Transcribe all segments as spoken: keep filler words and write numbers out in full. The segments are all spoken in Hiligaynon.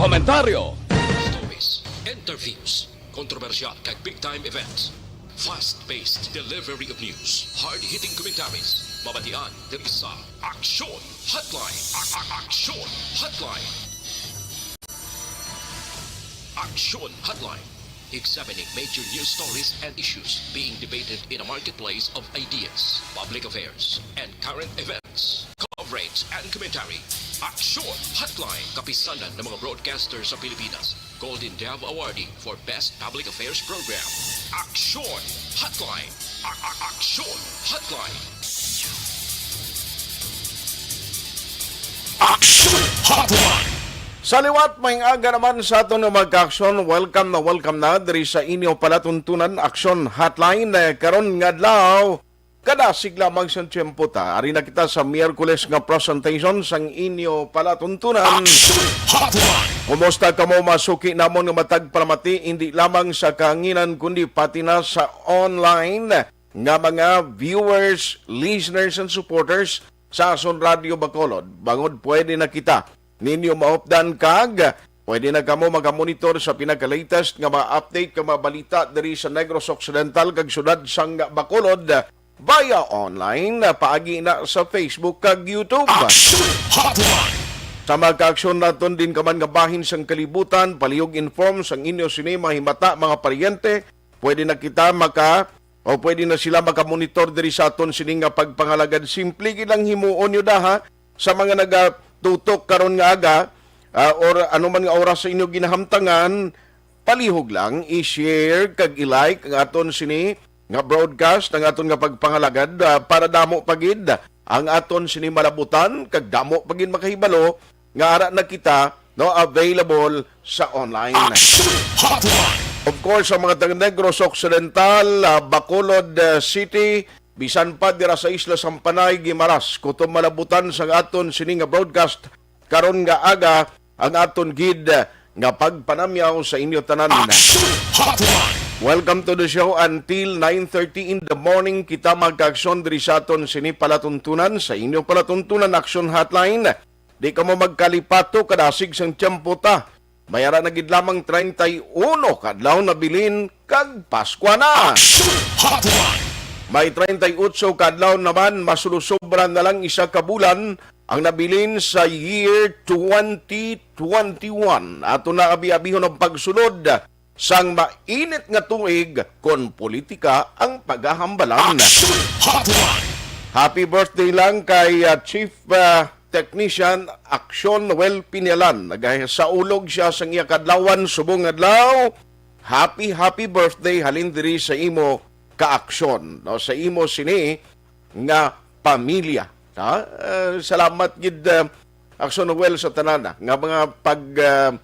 Komentaryo. Stories, interviews, kontrobersyal kag big time events. Fast-paced delivery of news. Hard-hitting commentaries. Mabatian diri sa Aksyon Hotline. A- a- Aksyon Hotline. Aksyon Hotline. Examining major news stories and issues being debated in a marketplace of ideas, public affairs, and current events. Coverage and commentary. Aksyon Hotline. Kapisanan ng mga broadcaster sa Pilipinas. Golden Dove Awardee for Best Public Affairs Program. Aksyon Hotline. A- a- Aksyon Hotline. Aksyon Hotline. Sa liwat, may aga naman sa aton nga mga aksyon. Welcome na welcome na diri sa inyo palatuntunan, Aksyon Hotline. Eh, karon nga adlaw, kadasig lamang sa tiyempo ta. Ari na kita sa Miyerkules nga presentation sang inyo palatuntunan. Aksyon Hotline. Kumusta kamo, mga suki namon nga matag palamati, hindi lamang sa kahanginan, kundi pati na sa online nga mga viewers, listeners, and supporters sa Aksyon Radio Bacolod? Bangod pwede na kita ninyo maupdan kag pwede na kamo makamonitor sa pinaka-latest nga mga update kag mga balita diri sa Negros Occidental kag siyudad sang Bacolod via online, paagi na sa Facebook kag YouTube. Aksyon Hotline. Sa mga kaaksyon naton din ka man nga bahin sang kalibutan, palihog inform sang inyo sini mahimata, mga paryente, pwede na kita maka, o pwede na sila makamonitor diri sa aton sini nga pagpangalagad. Simple gid lang himuon nyo daha sa mga nagatutok karon nga aga, ah, or ano man nga oras sa inyo ginahamtangan, palihog lang i-share kag i-like ang aton sini nga broadcast, ang aton nga pagpangalagad, ah, para damo pa gid ang aton sini malabutan kag damo pa gid makahibalo nga ara na kita, no, available sa online. Action Hotline. Of course, ang mga taga Negros Occidental, ah, Bacolod, ah, City, bisan pa dira sa Isla Sampanay, Guimaras, kutob malabutan sang aton sini nga broadcast karon nga aga ang aton gid nga pagpanamyaw sa inyo tanan. Action Hotline. Welcome to the show until nine thirty in the morning. Kita magkaaksyon diri sa aton sini palatuntunan, sa inyo palatuntunan Action Hotline. Di kamo magkalipato, kadasig sang tiyempo ta. May ara na gid lamang treinta y uno ka adlaw nabilin kag Paskwa na. Action Hotline. May treinta y ocho ka adlaw naman, masulusubra na lang isa ka bulan ang nabilin sa year twenty twenty-one. Ato na abi-abihon ang pagsulod sang mainit nga tuig kon politika ang paghahambalan. Action Hotline. Happy birthday lang kay, ah, Chief, ah, Technician Action Noel Pinialan. Nagasaulog siya sang iya kadlawan subong adlaw. Happy, happy birthday halin diri sa imo kaaksyon, no, sa imo sini nga pamilya. Ha? Eh, salamat gid, eh, Action Noel, sa tanan, ah, nga mga pag, ah,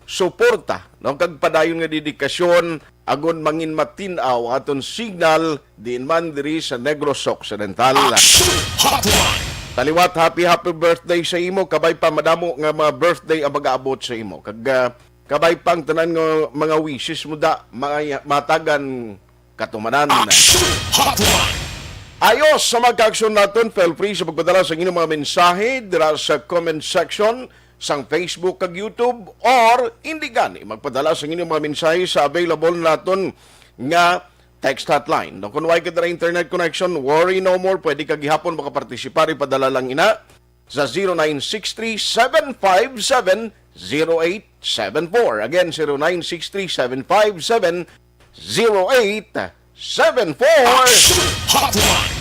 suporta, no, kag padayon nga dedikasyon, agod mangin matin-aw aton signal diin man diri sa Negros Occidental. Action Hotline. Taliwat, happy, happy birthday sa imo. Kabay pa madamo nga mga birthday ang mag-aabot sa imo. Kag, ah, kabay pa ang tanan nga mga wishes mo da, mga matagan katumanan. Action Hotline. Ayos, sa mga kaaksyon naton, feel free sa pagpadala sa inyong mga mensahe dira sa comment section sang Facebook kag YouTube, or hindi gani, magpadala sa inyong mga mensahe sa available naton nga text hotline. No, kung way ka dira internet connection, worry no more. Pwede ka gihapon makapartisipar, ipadala lang ina sa zero nine six three seven five seven zero eight seven four. Again, zero nine six three seven five seven zero eight seven four. Action Hotline.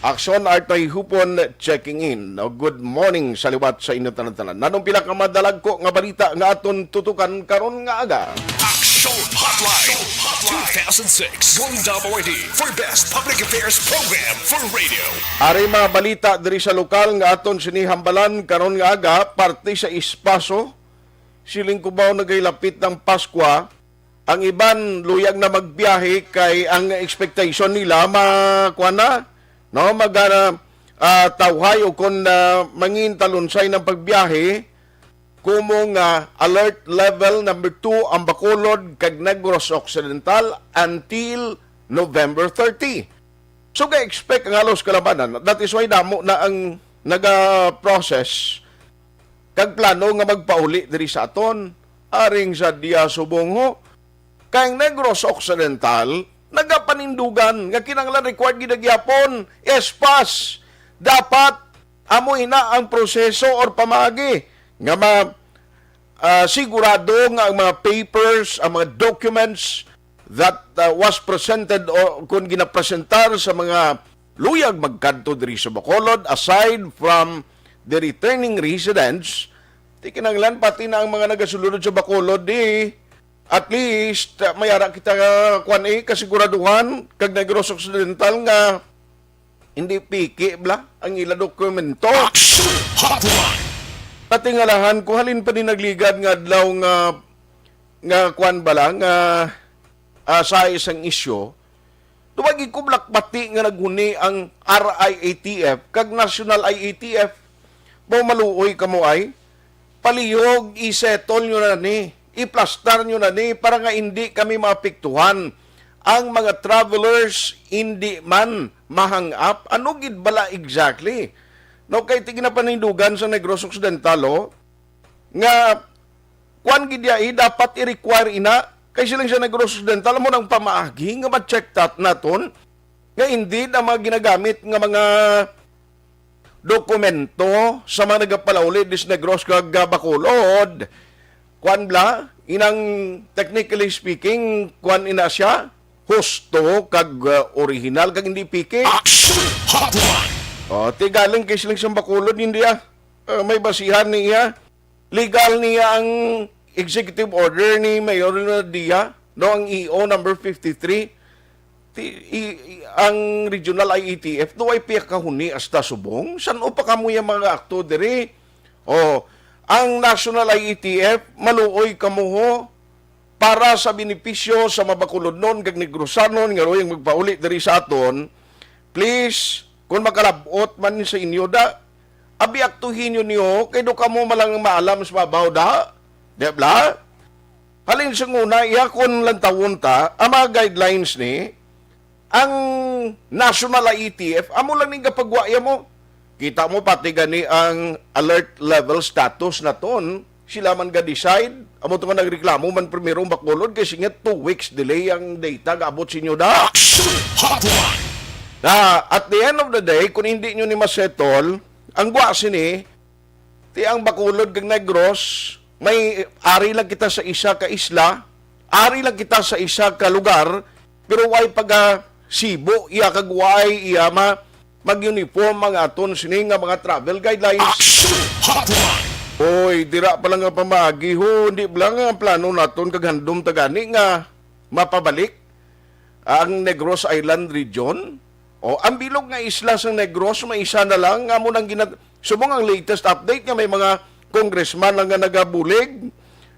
Action Art Nahihupon checking in. O, good morning sa liwat sa inyo tanan-tanan. Nanong pila ka madalagko nga balita nga aton tutukan karon nga aga? Action Hotline. Two thousand six Golden Dove Awardee for Best Public Affairs Program for Radio. Ari mga balita diri sa lokal nga aton sinihambalan karon nga aga, parte sa Espaso, siling ko ba nagailapit ang Paskwa, ang iban luyag na magbiyahe kay ang expectation nila ma-, kuwan na, no, mag, ah, ah, tawhay o kon, ah, mangin talunsay ng pagbiyahe, kumo nga alert level number two ang Bacolod kag Negros Occidental until November thirty. So, ga-expect ang halos kalabanan. That is why damo na ang naga-process kag plano nga magpauli diri sa aton. Aring sa dia subong ho, kay ang Negros Occidental nagapanindugan nga kinahanglan required gid na gihapon S-PaSS. Dapat amo ina ang proseso or pamaagi nga ma, ah, sigurado nga ang mga papers, ang mga documents that, ah, was presented o kung ginapresentar sa mga luyag magkadto diri sa Bacolod, aside from the returning residents, ti kinahanglan pati na ang mga nagasulod sa Bacolod di at least, ah, may ara kita, ah, kwan, eh, kasiguraduhan kag Negros Occidental nga hindi piki bala ang ila dokumento. Action Hotline! Natingalahan ko halin pa ni nagligad nga adlaw nga, nga kwan bala nga, ah, sa isang isyu, duwa gikublak bati nga naghuni ang R I A T F kag National I A T F. Mao maluoy kamo ay palihog, i-settle nyo na ni, iplastar nyo na ni para nga hindi kami maapektuhan. Ang mga travelers hindi man mahang up. Ano gid bala exactly? No, kay ti ginapanindugan sa Negros Occidental, oh, nga kwan gid ya, eh, dapat i-require ina kay silang sa Negros Occidental mo nang pamaagi nga ma-check tat naton nga indeed ang mga ginagamit nga mga dokumento sa mga nagapalauli dis Negros kag, ah, Bacolod. Kwan bala, inang technically speaking, kwan ina siya, husto kag, ah, original kag hindi piki. Action Hotline! O, ti galing kay siling sa Bacolod, hindi ah. Ah, may basihan niya. Legal niya ang executive order ni Mayor Dia, no, ang E O number fifty-three. Ti, i, i, ang regional I A T F, do ay piyakahuni hasta subong? San-o pa kamo yung mga akto diri? O, ang national I A T F, maluoy kamo ho para sa benepisyo sa mabakulodnon kag Negrosanon nga luyang magpauli diri sa aton. Please, kung makalabot man sa inyo da, abi aktuhin nyo niyo, kay do kamo malang maalam sa babaw da. Di bala? Halin sa una, iya kon lantawon ta, ang mga guidelines ni, ang national I A T F, amo lang ning gapagwa ya mo. Kita mo pati gani ang alert level status naton. Sila man ga-decide. Amo to nga nagreklamo man primero ang Bacolod kay singa two weeks delay ang data gaabot sa inyo da. Action Hotline! Na, at the end of the day, kung hindi nyo ni masettle, ang gwa sini, ti ang Bacolod kag Negros, may ari lang kita sa isa ka isla, ari lang kita sa isa ka lugar, pero way pagasibo iya kag way iya ma, mag-uniform ang aton sini nga mga travel guidelines. Action Hotline! Oy, dira pa lang nga pamaagi ho, hindi pa lang nga plano naton kag handom ta gani nga mapabalik ang Negros Island Region? O, ang bilog nga isla sang Negros, may isa na lang, nga mo nang ginat-, subong ang latest update nga may mga congressman lang nga nagabulig,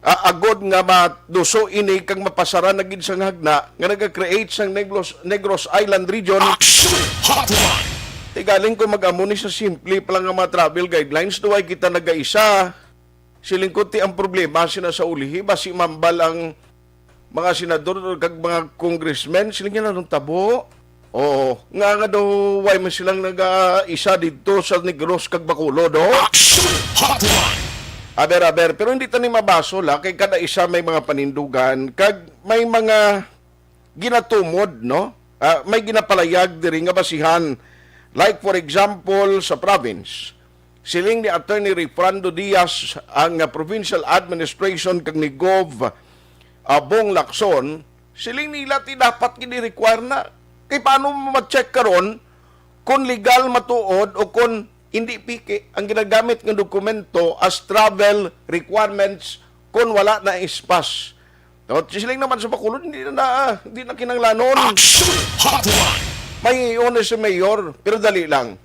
ah, agod nga maduso ini kag mapasaran na gid sang hagna nga naga-create sang Negros, Negros Island Region. Action Hotline! Ti galing ko mag-amo ni sa simple pa lang nga mga travel guidelines, duway kita nagaisa. Siling ko, ti ang problema sina sa ulihi, basi mambal ang mga senador kag mga congressmen, siling niya, "Anong tabo?" Oo, nga nga daw, why man silang nag-aisa didto sa Negros kag Bacolod, oh? Action Hotline! Aber, aber, pero hindi tani mabasol, ha, kay kada isa may mga panindugan, kag may mga ginatumod, no? Ah, may ginapalayag diri nga basihan. Like, for example, sa province, siling ni Attorney Rayfrando Diaz, ang, ah, provincial administration kag ni Gov, ah, Bong Lacson, siling nila ti dapat gid i-require na. Kay paano mo ma-check karon kung legal matuod o kung hindi piki ang ginagamit nga dokumento as travel requirements kung wala na S-PaSS? Dapat siling naman sa Bacolod, hindi na, na, hindi na kinanglanon. Action Hotline! May iyon si Mayor, pero dali lang.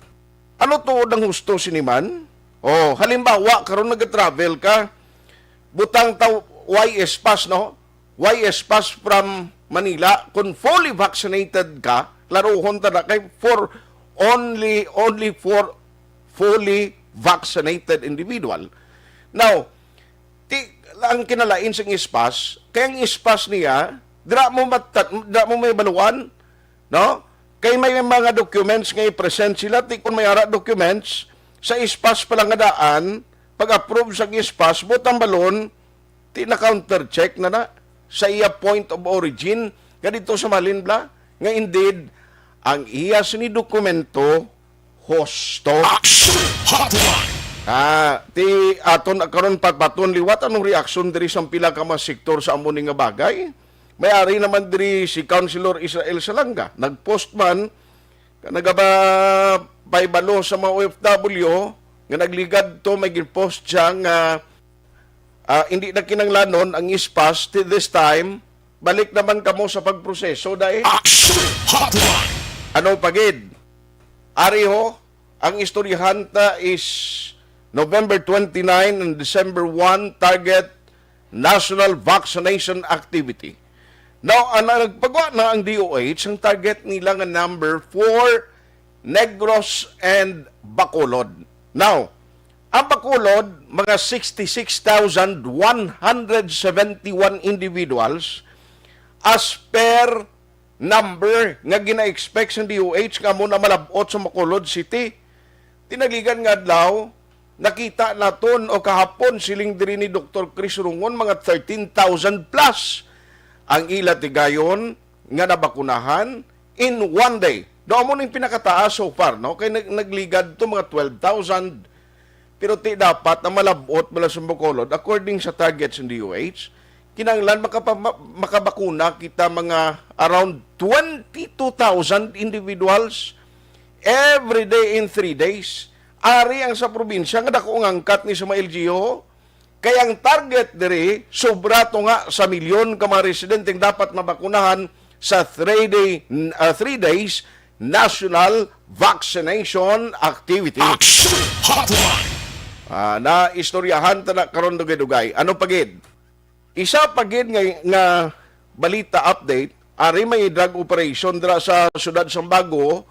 Ano tuod ang husto sini man? Oh, halimbawa, karon nag-travel ka, butang ta Y S pass, no? Y S pass from Manila, kung fully vaccinated ka, klaruhon ta na kay for only, only for fully vaccinated individual. Now, ti, ang kinalain sa S-PaSS, kay ang S-PaSS niya, dira mo matat-, dira mo may baluan, no? Kay may mga documents nga i-present sila, ti kung may ara documents, sa S-PaSS pa lang nga daan, pag-approve sa S-PaSS, butang balon, Ti na-counter-check na na sa iya point of origin nga dito sa Malinbla, nga indeed, ang iya sini dokumento husto. Action Hotline! Ah, ti aton karon patbaton liwat anong reaksyon diri sa pila ka mga sektor sa amo ni nga bagay. May ari naman diri si Councilor Israel Salanga. Nag-post man, nagaba paibalo sa mga O F W nga nagligad to, may gin-post siya nga, ah, hindi na kinanglanon ang ispas ti-, this time. Balik naman kamo sa pagproseso, dai. Action Hotline! Ano pa gid? Ari ho, ang istoryahan ta is November twenty-nine and December one, target national vaccination activity. Now, ang nagpagawa na ang D O H, ang target nila nga number for Negros and Bacolod. Now, ang Bacolod, mga sixty-six thousand one hundred seventy-one individuals as per number nga gina-expect sang D O H nga amo na malab-ot sa Bacolod City. Tinagligan nga adlaw, nakita naton o kahapon, siling diri ni Doktor Chris Rungon, mga thirteen thousand plus ang ila tigayon nga nabakunahan in one day. Daw amo ning pinakataas so far, no? Kay nag-, nagligad to mga twelve thousand. Pero ti dapat na malab-ot bala sa Bacolod, according sa target sa D O H, kinahanglan makapa-, ma-, makabakuna kita mga around twenty-two thousand individuals every day in three days. Ari ang sa probinsya nga dako ang angkat ni sa mga L G U, kay ang target diri sobra to nga sa milyon ka mga residenteng dapat mabakunahan sa three day, ah, three days national vaccination activity. Action Hotline! Ah, naistoryahan ta na karon dugay-dugay. Ano pa gid? Isa pa gid nga, nga balita update, ari may drug operation dira sa siyudad sang Bago,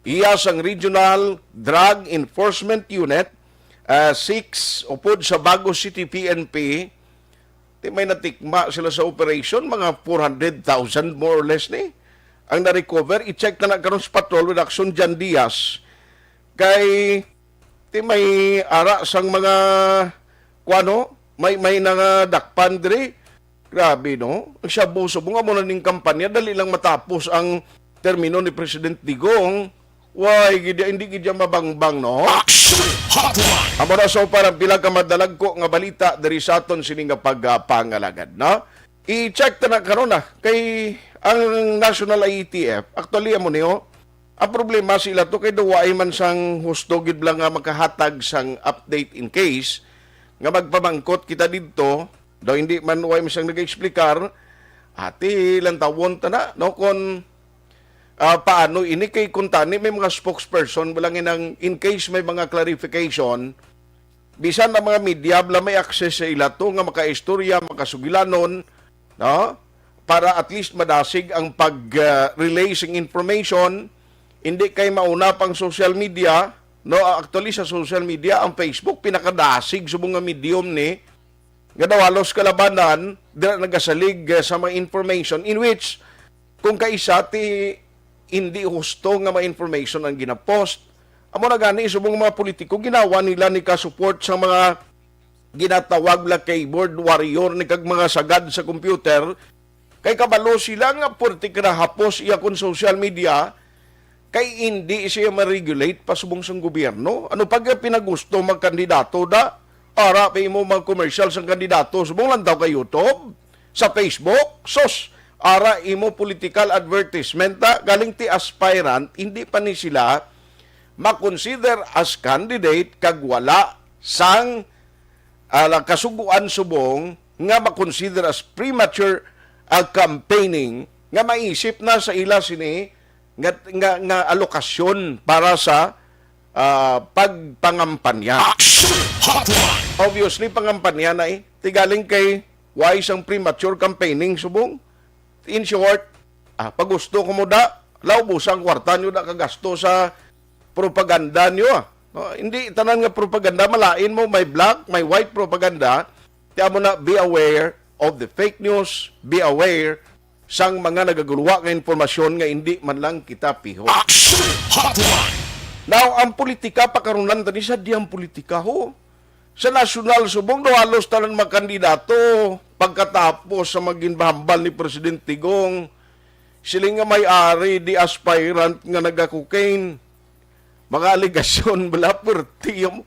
iya sang Regional Drug Enforcement Unit, ah, six, upod sa Bago City P N P, ti may natikma sila sa operation, mga four hundred thousand more or less ni ang na-recover. I-check na na karon sa Patrol with Action Jan Diaz. Kay ti may ara sang mga kuano, may, may nangadakpan diri. Grabe, no? Ang shabu-shabu nga mo na ning kampanya, dali lang matapos ang termino ni President Digong. Way, gid, hindi gid yan mabangbang, no? Action Hotline! Amo na so para pila ka madalagko nga balita diri sa aton sini nga pagpangalagad, no? I-check ta na karon na kay ang National I E T F. Actually, amo niyo, ang problema sila to kay daw waay man sang husto gid lang nga makahatag sang update in case nga magpamangkot kita didto, daw hindi man, way man sang nag-explicar, ati lang tawon ta na, no, kon, ah, paano ini kay kuntani may mga spokesperson, wala nga nang in case may mga clarification, bisan ang mga media bala may access sa ila to nga makaistorya, makasugilanon, no? Para at least madasig ang pag, ah, relay sing information, hindi kay mauna pang social media, no? Actually, sa social media, ang Facebook pinakadasig subong nga medium ni nga daw halos kalabanan dira nagasalig, eh, sa mga information in which kung kaisa ti hindi husto nga mga information ang ginapost. Amo na gani, subong mga politiko, ginawa nila ni ka-support sa mga ginatawag la keyboard warrior ni kag mga sagad sa computer, kay kabalo sila nga pwerte ka hapos iya kon social media, kay indi siya ma-regulate pa subong sang gobyerno. Ano pa gid pinagusto magkandidato da? Ara pa imo mga commercial sang kandidato subong lantaw ka YouTube, sa Facebook. Sus, ara imo political advertisement da, galing ti aspirant, hindi pa ni sila ma-consider as candidate kag wala sang, ah, kasugoan subong nga ma-consider as premature, ah, campaigning nga maisip na sa ila sini nga, nga, nga alokasyon para sa, ah, pagpangampanya. Action Hotline! Obviously, pangampanya na eh. Ti galing kay why sang premature campaigning subong. In short, ah, pagusto ko mo da, law, busa ang kwarta nyo da kagasto sa propaganda nyo, ah. No, hindi tanan nga propaganda, malain mo, may black, may white propaganda. Ti amo na, be aware of the fake news, be aware sang mga nagaguluwa nga impormasyon nga hindi man lang kita piho. Action Hotline! Now, ang politika, pakarunan tani sa di ang politika, ho. Sa nasyonal subong, daw halos tanan mga kandidato pagkatapos sa mga ginhambal ni Presidente Digong, sila nga may ari di aspirant nga naga-cocaine. Mga alegasyon bala, perti yung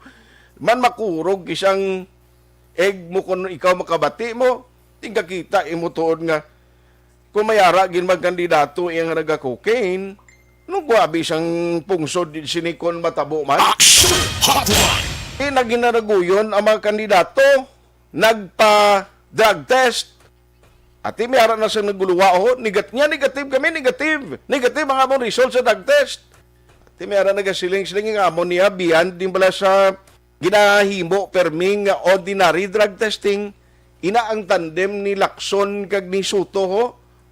man makurog isang egg mo kung ikaw makabati mo. Tingkakita imo tuod nga kung may ara gid magkandidato iyang naga-cocaine, nung kuwabi sang pungsod sini kon matabo man? Action Hotline! Di na ginaraguyon ang mga kandidato, nagpa-drug test. Ati may ara na sa naguluwa, oh, negat niya, negative kami, negative. Negative ang among result sa drug test. Ati may ara nagasiling-siling nga amo niya, beyond din pala sa ginahimo permi nga ordinary drug testing, ina ang tandem ni Lacson kag ni Soto, ho?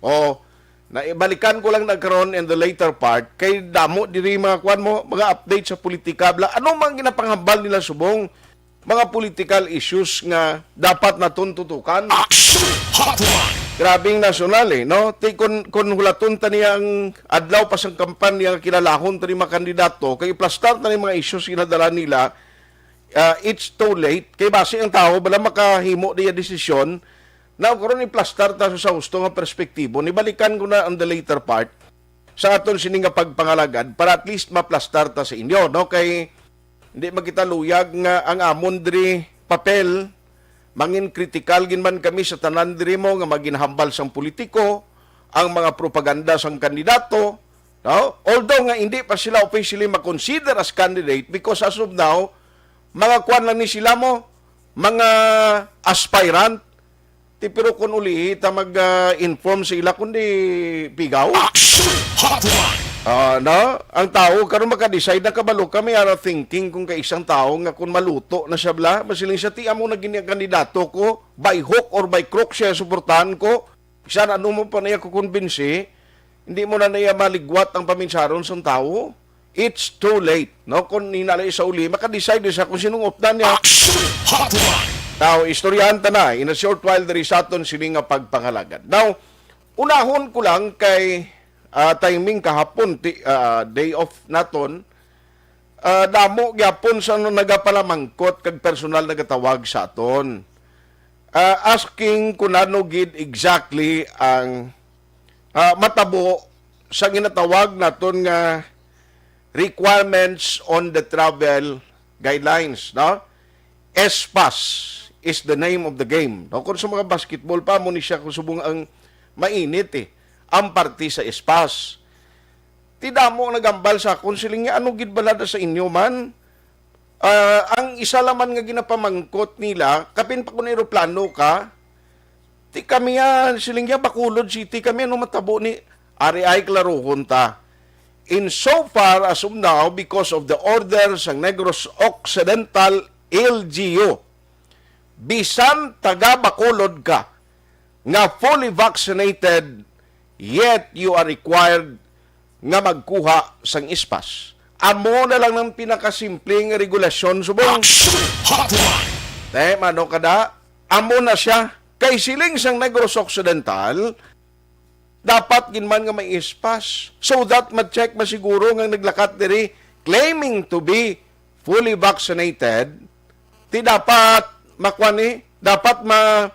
O, naibalikan ko lang na karon in the later part, kay damo diri mga kwan mo, mga update sa politika, bla, ano man ginapanghambal nila subong? Mga political issues nga dapat naton tutukan. Action Hotline! Grabing nasyonal eh, no? Ti kun, kun hulaton ta niya ang adlaw pa sang kampanya nga kinalahon ta ni mga kandidato, kay iplastar ta ni mga issues ginadala nila, ah, it's too late. Kay basi ang tawo bala makahimo diya desisyon na karon iplastar ta sa husto nga perspektibo. Nibalikan ko na on the later part sa aton sini nga pagpangalagad para at least maplastar ta sa inyo, no? Kay hindi man kita luyag nga ang amon diri papel, mangin kritikal gid man kami sa tanan diri mo nga maginhambal sang politiko, ang mga propaganda sang kandidato, no? Although nga hindi pa sila officially ma-consider as candidate because as of now, mga kwan lang ni sila mo, mga aspirant, ti, pero kung ulihi ta mag, ah, inform sa ila, kundi pigaw. Action Hotline! Ah, no? Ang tao karon maka-decide na, kabalo kami ara thinking kung kay isang tao nga kung maluto na siya bla, masiling siya, "Ti, amo na gini ang kandidato ko, by hook or by crook siya suportahan ko." Bisan ano mo pa niya kukumbinsi, hindi mo na niya maligwat ang paminsaron sang tawo. It's too late, no? Kung hinalay sa uli, maka-decide siya kung sinong updan niya. Action Hotline! Now, istoryahan ta na in a short while diri sa aton sini nga pagpangalagad. Now, unahon ko lang kay, ah, timing kahapon, ti, ah, day off naton, ah, damo gyapon sa ano nagapalamangkot kag personal nagatawag sa aton. Ah, asking kung ano gid exactly ang, ah, matabo sa ginatawag naton nga requirements on the travel guidelines, no? S pass is the name of the game. No? Kung sa mga basketball pa, mo ni siya kung subong ang mainit eh. Ang parte sa S pass. Ti damo ang nagambal sa akon, siling niya, "Ano gid balada sa inyo man?" Ah, ang isa laman nga ginapamangkot nila, kapin pa kun eroplano ka, ti kami, ah, siling niya, Bacolod City kami, ano matabo ni? Ari ay klaruhon ta. In so far as of now, because of the order sa Negros Occidental L G U, bisan taga Bacolod ka nga fully vaccinated, yet you are required nga magkuha sang S pass. Amo na lang ang pinakasimple nga regulasyon subong. Action Hotline! Te, mano kada, amo na siya. Kay siling sang Negros Occidental, dapat gid man nga may S pass so that ma-check masiguro nga naglakat diri claiming to be fully vaccinated. Ti dapat makuha ni, dapat ma-,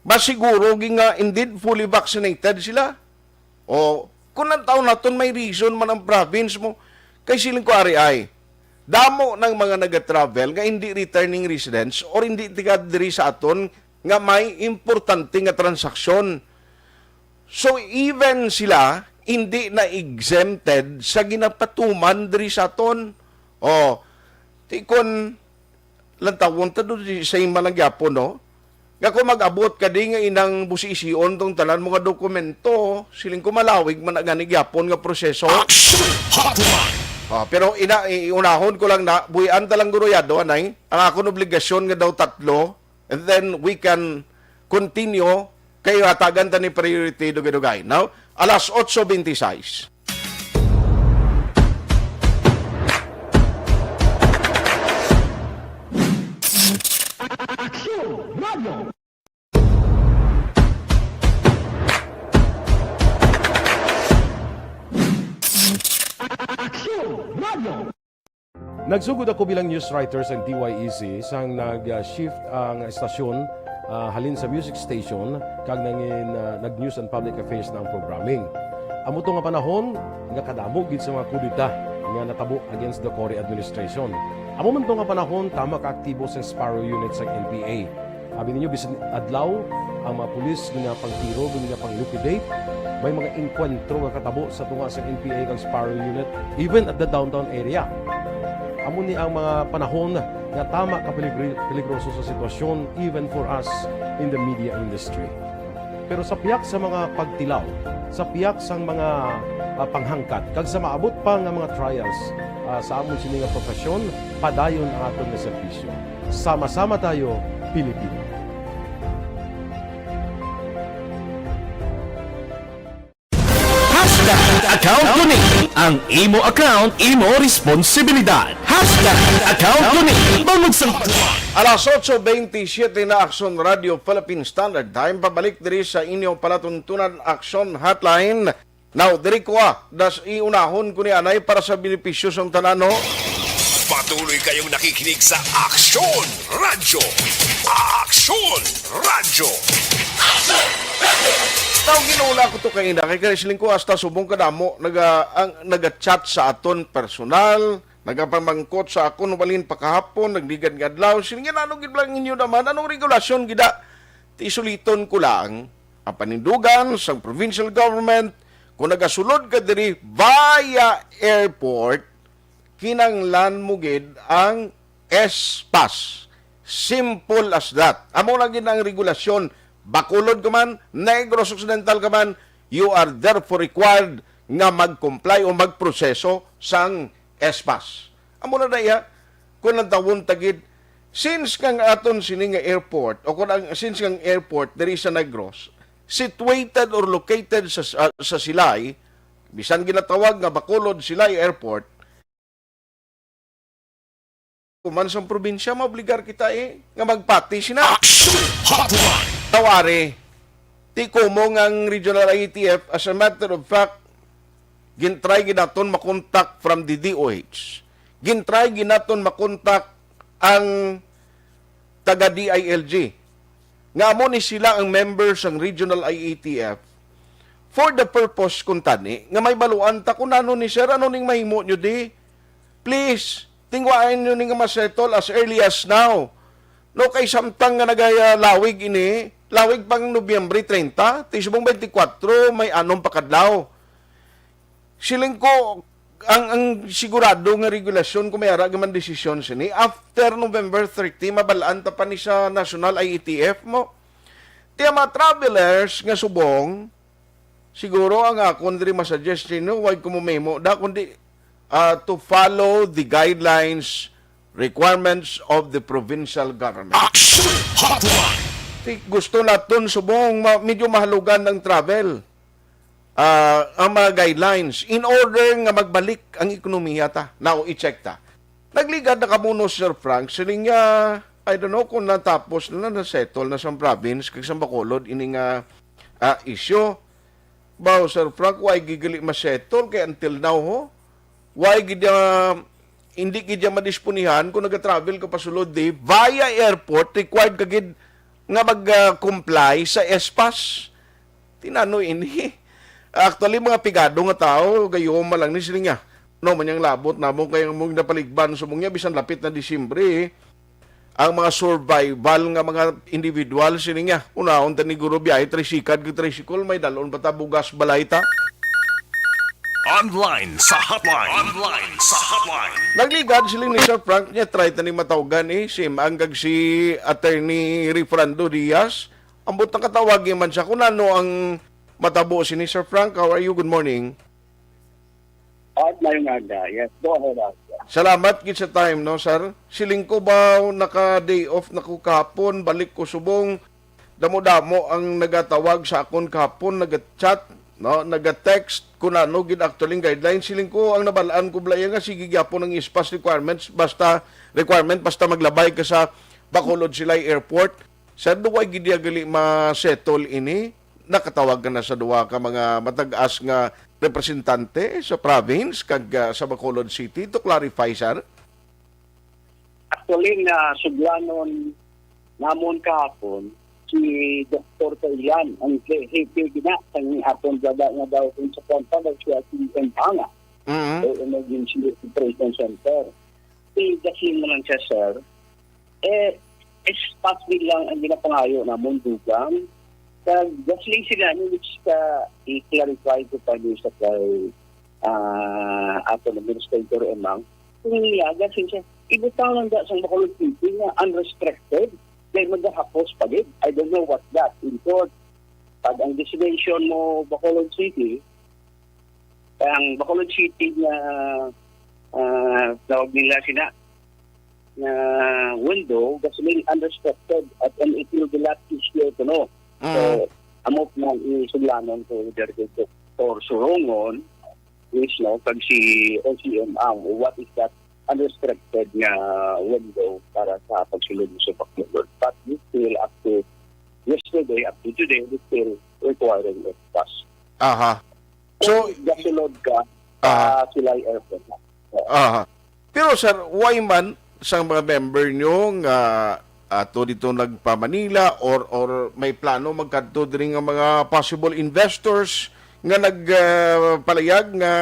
masiguro gid nga indeed fully vaccinated sila. O, kung ang taon naton may reason man ang province mo, kay siling ko ari ay, damo ng mga nag-travel nga hindi returning residents or hindi tiga diri sa aton nga may importante nga transaksyon. So, even sila, hindi na exempted sa ginapatuman diri sa aton. O, ti kon lantawon ta do di sa ima lang gyapon, no? Nga kung mag-abot ka di nga inang busiision tong tanan mga dokumento, siling ko malawig man ang gani gyapon nga proseso. Action Hotline! Ah, pero ina, i-, iunahon ko lang na, buhian ta lang guruyado, anay. Ang akon obligasyon nga daw tatlo, and then we can continue, kay hatagan ta ni priority dugay-dugay, no? Alas otso bente sais. Aksyon Radio. Aksyon Radio. Nagsugod ako bilang news writer sa D Y E C sang nag-shift ang estasyon, ah, halin sa music station kag nangin, ah, nag-news and public affairs na ang programming. Amo to nga panahon nga kadamo gid sa mga kudeta nga natabo against the Cory administration. Amo man to nga panahon, tama ka aktibo sa Sparrow Unit sang N P A. Abi ninyo, bisan adlaw, ang mga pulis ginapangtiro, ginapang-liquidate. May mga engkwentro nga katabo sa tunga sa N P A kag Sparrow Unit, even at the downtown area. Amo ni ang mga panahon nga tama ka peligri-, peligroso sa sitwasyon, even for us in the media industry. Pero sa pihak sa mga pagtilaw, sa pihak sang mga, ah, panghangkat, kag sa maabot pa nga mga trials, ah, sa amon sini nga profesyon, padayon ang aton nga serbisyo. Sama-sama tayo, Pilipino. Hashtag account ko ni. Ang imo account, imo responsibilidad. Hashtag account ko ni. Bangod sa Alas otso bentisiete na, Aksyon Radio Philippine Standard Time. Pabalik diri sa inyo palatuntunan, Aksyon Hotline. Now, diri ko, ah, das iunahon ko ni anay para sa benepisyo sang tanan, no? Patuloy kayong nakikinig sa Aksyon Radyo. Aksyon Radyo. Tawag, ginula ko to kay ina, kay kani siling ko hasta subong kadamo naga, ang, naga-chat sa aton personal, nagapamangkot sa akon walin pakahapon, nagligad nga adlaw, siling nga, "Ano gid lang inyo naman? Anong regulasyon gida?" Ti suliton ko lang, ang panindugan sang provincial government, kung nagasulod ka diri via airport, kinanglan mo gid ang S-Pass. Simple as that. Amo lang gid ang regulasyon. Bacolod ka man, Negros Occidental ka man, you are therefore required nga mag-comply o magproseso sang S-Pass. Amo na daya, kung ang tawon tagid, since kang aton sini nga airport, o kung ang, since kang airport diri sa Negros, situated or located sa, sa, sa Silay, bisan ginatawag nga Bacolod Silay Airport, kuman sang probinsya, maobligar kita, eh, nga magpati sina. Action Hotline! Tawari, ti kumo nga ang Regional I A T F, as a matter of fact, gintry gid naton makontak from the D O H. Gintry gid naton makontak ang taga D I L G, nga amo ni sila ang member sang Regional I A T F, for the purpose, kung tani, nga may baluan ta kung ano ni sir, ano ning mahimo nyo di. Please, tingwaan nyo ni nga masettle as early as now. No, kay samtang nga nagalawig ini, lawig pang Nobyembre treinta, ti subong twenty-four, may anom pa kadlaw. Siling ko, ang, ang sigurado nga regulasyon kung may ara man desisyon sini, after November thirty, mabalaan ta pa ni sa National I A T F mo. Ti ang mga travelers nga subong, siguro ang akon diri masuggest ninyo, wag ko mo memo da, kundi, ah, to follow the guidelines, requirements of the provincial government. Action Hotline! Ti gusto naton subong ma-, medyo mahalugan ang travel, ah, ang mga guidelines in order nga magbalik ang ekonomiya ta. Now, i-check ta. Nagligad na kamo no, Sir Frank, siling nga, I don't know kung natapos na, na-settle na sa province kag sa Bacolod ini nga, ah, issue. Baw, Sir Frank, why gid gali ma-settle kay until now, ho? Why gid, ah, hindi gid ya madisponihan kung nagatravel ka pasulod di via airport, required ka gid nga mag, ah, comply sa S-Pass? Tinano ini? Actually, mga pigado nga tao, gayuma lang ni sila niya. No, man yang labot namon kay ang mong napaligban, subong niya, bisan lapit na Disyembre, eh. Ang mga survival nga mga individual, sini niya. Unahon ta ni guro biyahe, tricycle, tricycle, may dalon pa ta bugas, balay ta. Online sa hotline. Online sa hotline. Nagligad sila ni Sir Frank niya, try ta ni matawgan, eh, si Maang kag si Attorney Refrando Diaz. Ambot nakatawag man siya kung ano ang matabo sini, Sir Frank. How are you? Good morning. At mayong aga. Yes, go ahead, Asa. Salamat gid sa time, no, sir? Siling ko ba, naka-day off na ko kahapon, balik ko subong. Damo-damo ang nagatawag sa akon kahapon, naga-chat, no, naga-text, kung ano gid actually ang guidelines. Siling ko, ang nabalaan ko bala iya nga sige gyapon ang S-Pass requirements, basta requirement, basta maglabay ka sa Bacolod Silay Airport. Sir, do why gid iya gali ma-settle ini? Nakatawag ka na sa duha ka mga matag-as nga representante sa province kag, ah, sa Bacolod City to clarify, sir? Actually, nga sudlanon namon kahapon, si Doktor Kailan, ang he-, hepe gina sang aton baba nga daw kung sa kwarta daw siya si Empanga Mhm. o Emergency Operation Center. Si Gasing mo lang siya, sir. Eh, is possible lang ang ginapangayo namon, dugang. Kag Gasing sila, ano, which ka i-clarify ko pa din sa kay, ah, ato na Administrator Emang. Kung niya, Gasing siya, ibutang lang da sa Bacolod City nga unrestricted, kay magahapos pa gid. I don't know what that in short. Pag ang destination mo, Bacolod City, ang Bacolod City nga, ah, tawag nila sina, nga window, gasoline unrestricted at an equal to lot issue to no. So, Mm. amo man isuglanon ko, Director Surungon, is, no, pag si O C M ang, what is that unrestricted nga window para sa pagsulod sa Bacolod? But we still, up to yesterday, up to today, we still requiring it pass. Aha. So, Kung gasulod ka, Aha. sa Silay Airport. Aha. Pero, sir, why man sang mga member nyo nga ato dito nagpa-Manila or, or may plano magkadto diri nga mga possible investors nga nag, ah, palayag nga,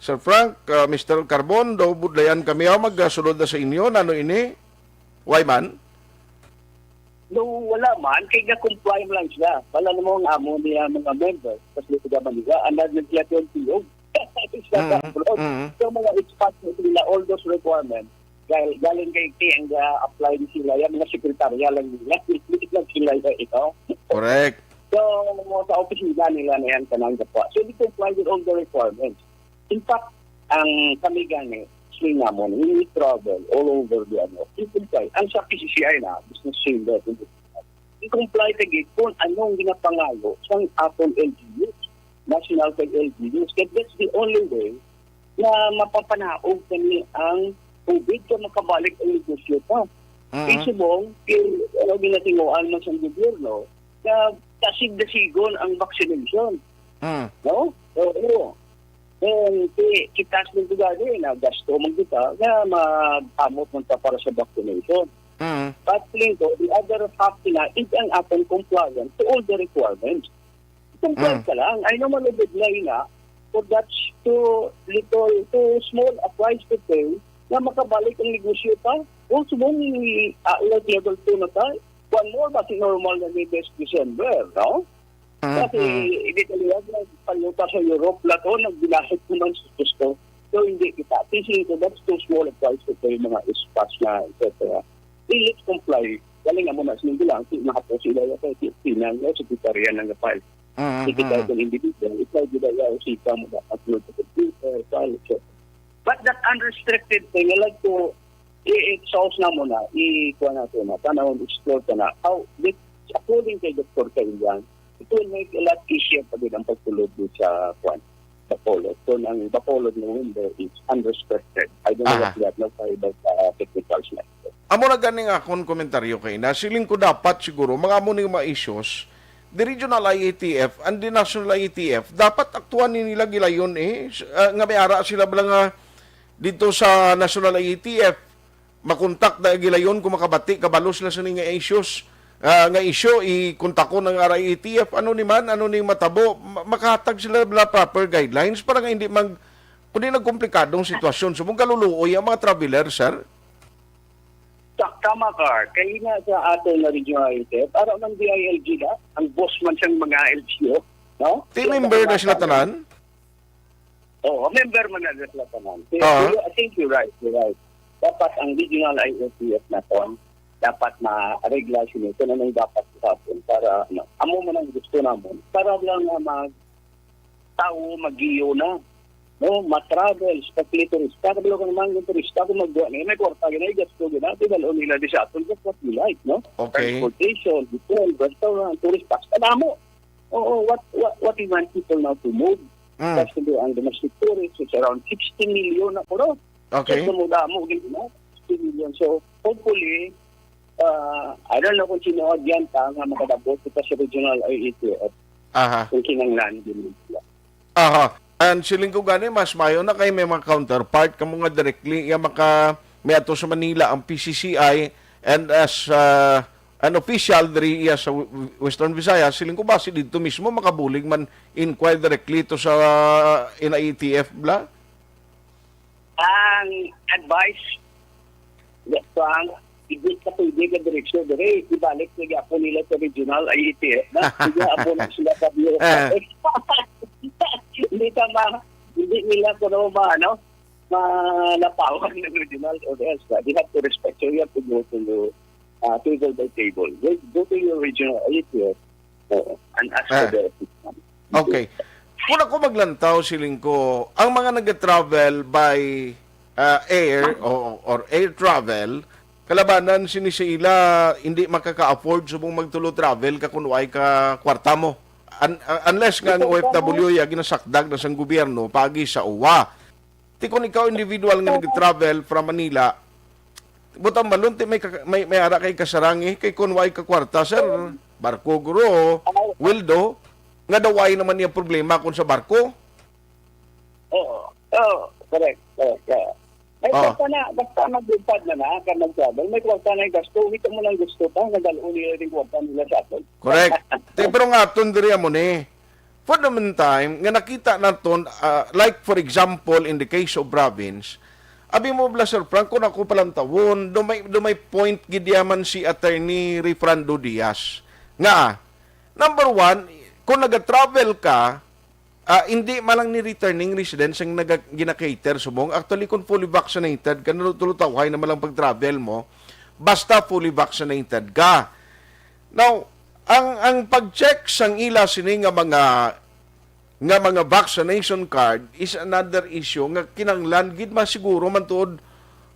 "Sir Frank, ah, Mister Carbon, daw budlayan kami, ah, magsulod na sa inyo, nano ini?" Why man? No, wala man. Kay ga-comply mo lang sila. Wala na mo ang amo niya mga members. Kasi sila Manila, ang nag-, nag-, L T O. Sa Mm, abroad. mm. So, mga expats mo sila, all those requirements, dahil galing kay, kay ang, ah, apply ni sila, yung mga sekretarya lang nila, hindi lang sila, you know? Correct. So, sa opisina nila na yan, kanang gapwa. So, they comply with all the requirements. In fact, ang kami gani, swing namon, we travel all over the, ano, we comply. Ang sa P C C I na, Business Chamber, we comply ta gid kung anong ginapangayo sang aton L G Us, national kag L G Us. Kaya that's the only way na mapapanaog kani ang COVID ka makabalik ang negosyo pa. Mhm. Kay subong, kay, ano, ginatinguan man sa gobyerno, na kasigdasigon ang vaccination. Mm. No? Oo. Kung ki-, kita sa mga gani, na gasto man kita, nga mag-amot man ta para sa vaccination. Mm. But, feeling ko, the other half na is ang atong compliance to all the requirements. Comply Mm. ka lang. I know, malubid na yun, ah. For that's too little, too small a price to pay na makabalik ang negosyo pa. Kung subong, ah, like level two na tayo, one more, basi normal na ni best December, no? Mm, Kasi, mm. hindi talaga, nagpanyo pa sa Europe na to, nagbilahit naman sa gusto. So, hindi kita. Thinking ko, that's too small a price to pay, mga ispas na, et cetera. Let's comply. Galing nga mo na, sinundo lang, si, nakapo sila, yung kay Pilipinas, no? Sekretarya ng kapal. Mm, Hindi tayo mm. kung individual, ikaw, di ba, yung usika mo, dapat mo sa computer, file, et cetera. But that unrestricted thing, I like to, i-, i-, sauce na mo na, i-, kuha na to na, tanawon, explore ka na. How, this, according kay Doktor Kailian, it will make a lot easier pa din ang pagtulog dito sa, kuwan, Bacolod. Kung ang Bacolod ng window is unrestricted, I don't know Aha. what that, no, sa iba sa technicals na ito. Amo na ganing akon komentaryo kay na, siling ko dapat siguro, mga amo ning mga issues, the regional I A T F and the national I A T F, dapat aktuan ni nila gilayon eh, s-, ah, nga may ara sila bala nga dito sa national I A T F, makontak na gilayon kung makabati, kabalo sila sa ni nga issues, ah, nga issue, ikontakon ang R I A T F, ano ni man, ano ni matabo, ma-, makahatag sila bala proper guidelines para nga hindi mag, kundi nagkomplikadong sitwasyon. So, mong kaluluoy ang mga traveler, sir? Ta-, tama ka, Art. Kaya nga sa aton nga regional I A T F, para man D I L G na, ang boss man siyang mga L G U, no? Team Kaya member na sila tanan? Oo, member man na sila tanan. Kaya, Ah. kaya, I think you're right, you're right. Dapat ang regional I A T F na to, dapat ma-regla sila kung anong dapat sa atin para, ano, amo man ang gusto namon. Para lang nga mag-, tao magiyo na. No, ma-travel, sa turista, kabalo ka naman yung turista, kung magbuha na yun, may kwarta yun, ay gasto yun, at idalo nila di sa atin, that's what we like, no? Okay. Transportation, hotel, restaurant, tourist, tax, kadamo. Oo, what, what, what we want people now to move? Mm. That's the, ang domestic tourists, it's around sixty million na puro. Okay. So, damo-damo, gid, no? Sixty million. So, hopefully, uh, I don't know kung sino ang agyan pa nga makadabot kita sa regional I A T F. Aha. Kung kinanglan din sila. Aha. And siling ko gani, mas mayo na kay may mga counterpart kamo nga directly iya maka, may ato sa Manila ang P C C I, and as, ah, an official diri iya sa W-, Western Visayas, siling ko basi didto mismo makabulig man inquire directly to sa N I E T F bala? Ang advice, yes, ang hindi ka pwede ka direksyon diri, ibalik na gyapon nila sa regional I E T F na. Kaya apo na sila sa bureaucratic. Hindi ka ma-, hindi nila kuno ma-, ano, malapawan ng regional or else. They have to respect. So you have to go to the, uh, table by table. Go, go to your regional I E T F, uh, and ask for Ah. their assistance. Okay. Kung ako maglantaw, siling ko, ang mga nag-travel by, ah, air o, or air travel, kalabanan sini sa ila hindi makaka-afford subong magtulo travel ka kung way ka kwarta mo. Un-, uh, unless nga ang O F W ya ginasakdag na sang gobyerno pagi sa uwa. Ti kon ikaw individual nga nag-travel from Manila, butang balon ti may kaka-, may, may ara kay kasarangi kay kon way ka kwarta, sir, barko guro, Wildo, nga daw way naman niya problema kung sa barko. Oo. Oo, correct, correct. Yeah. May Oh. kwarta na, basta maglipad na na, ka nag-travel, may kwarta na yung gasto, wito mo lang gusto pa, nagdalo nila yung kwarta nila sa atin. Correct. Ti, pero nga aton diri amo ni, for the meantime, nga nakita naton, ah, like for example, in the case of province, abi mo bala, Sir Frank, kung ako palantawon, do may, do may point gid yaman si Attorney Refrando Diaz. Nga, number one, kung nag-travel ka, ah, hindi man lang ni returning residents ang naga-, gina-cater subong. Actually, kung fully vaccinated ka, nalutulutawhay naman lang pag-travel mo, basta fully vaccinated ka. Now, ang, ang pag-check sang ila sini nga mga, nga mga vaccination card is another issue nga kinahanglan gid masiguro man tuod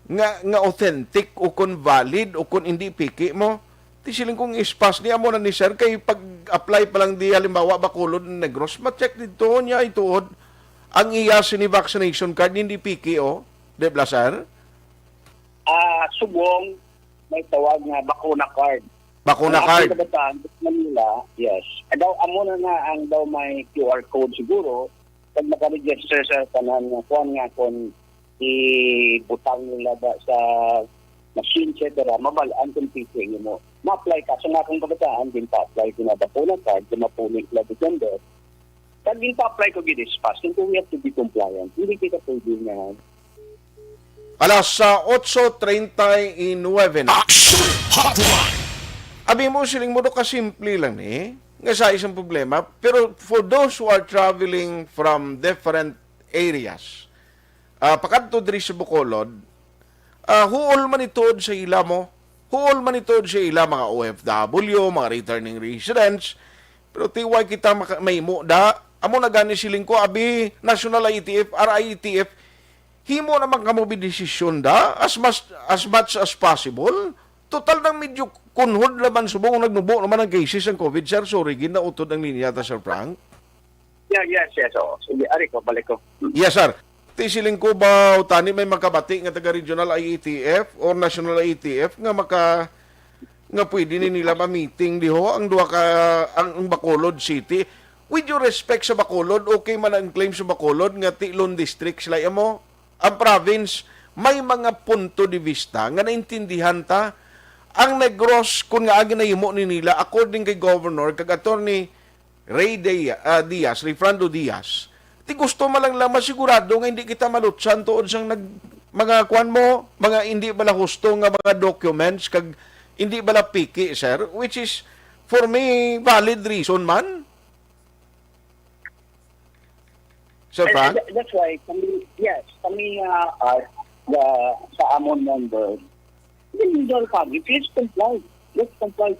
nga, nga authentic o kon valid o kon hindi piki mo. Ti siling kong ispas ni amo na ni sir kay pag-apply pa lang di halimbawa Bacolod, Negros, ma-check didto niya ituod ang iya sini vaccination card, hindi piki, oh. Di ba, sir? Ah, subong may tawag nga bakuna card. Bakuna Ang card. Ating kabataan, Manila, yes. Daw, amo na nga ang daw may Q R code siguro. Pag nakaregister sa tanan nga kuan nga kung ibutang nila ba sa machine, et cetera, mabal-an kung pwede mo. Ma-apply ka. So, nga akong kabataan, din pa-apply ko na bakuna card, din mapunin sila December. Pag din pa-apply ko, gid is fast. Yung we have to be compliant. Hindi kita pwede na Alas sa otso treinta y nueve na. Action Hotline. Abi mo, siling mo, do ka simple lang ni. Nga sa isang problema. Pero for those who are traveling from different areas, ah, pakadto diri sa Bacolod, ah, huol man ituod sa ila mo. Huol man ituod sa ila, mga O F W, mga returning residents. Pero ti way kita maka-, mahimo da. Amo na gani siling ko, abi, National I E T F, R I E T F, himo naman kamo bidesisyon da, as much, as much as possible. Total nang medyo kunhod naman subong, nagnubo naman ang cases ng covid, sir. Sorry, ginautod ang linya ta, Sir Frank. Yeah, yes, yes, oo. Sige, ari ko, balik ko. Mm. Yes, sir. Ti siling ko ba, tani may makabati nga taga regional I E T F or national I E T F nga maka-, nga pwede ni nila ma-meeting diho ang duha ka, ang, ang Bacolod City. With your respect sa Bacolod, okay man ang claim sa Bacolod nga ti lone district sila, amo ang province, may mga punto de vista nga naintindihan ta. Ang Negros, kun nga ang ginahimo ni nila, according kay Governor kag Attorney Rey Dia-, ah, Diaz, Refrando Diaz, ti gusto man lang, lang masigurado nga hindi kita malutsan tuod sang nag-, mga kuan mo, mga hindi bala husto nga mga documents kag hindi bala piki, sir, which is for me valid reason man. Sir And, Frank? and that's why kami, yes, kami, ah, ah, the, sa amon member, the legal family, please comply. Let's comply.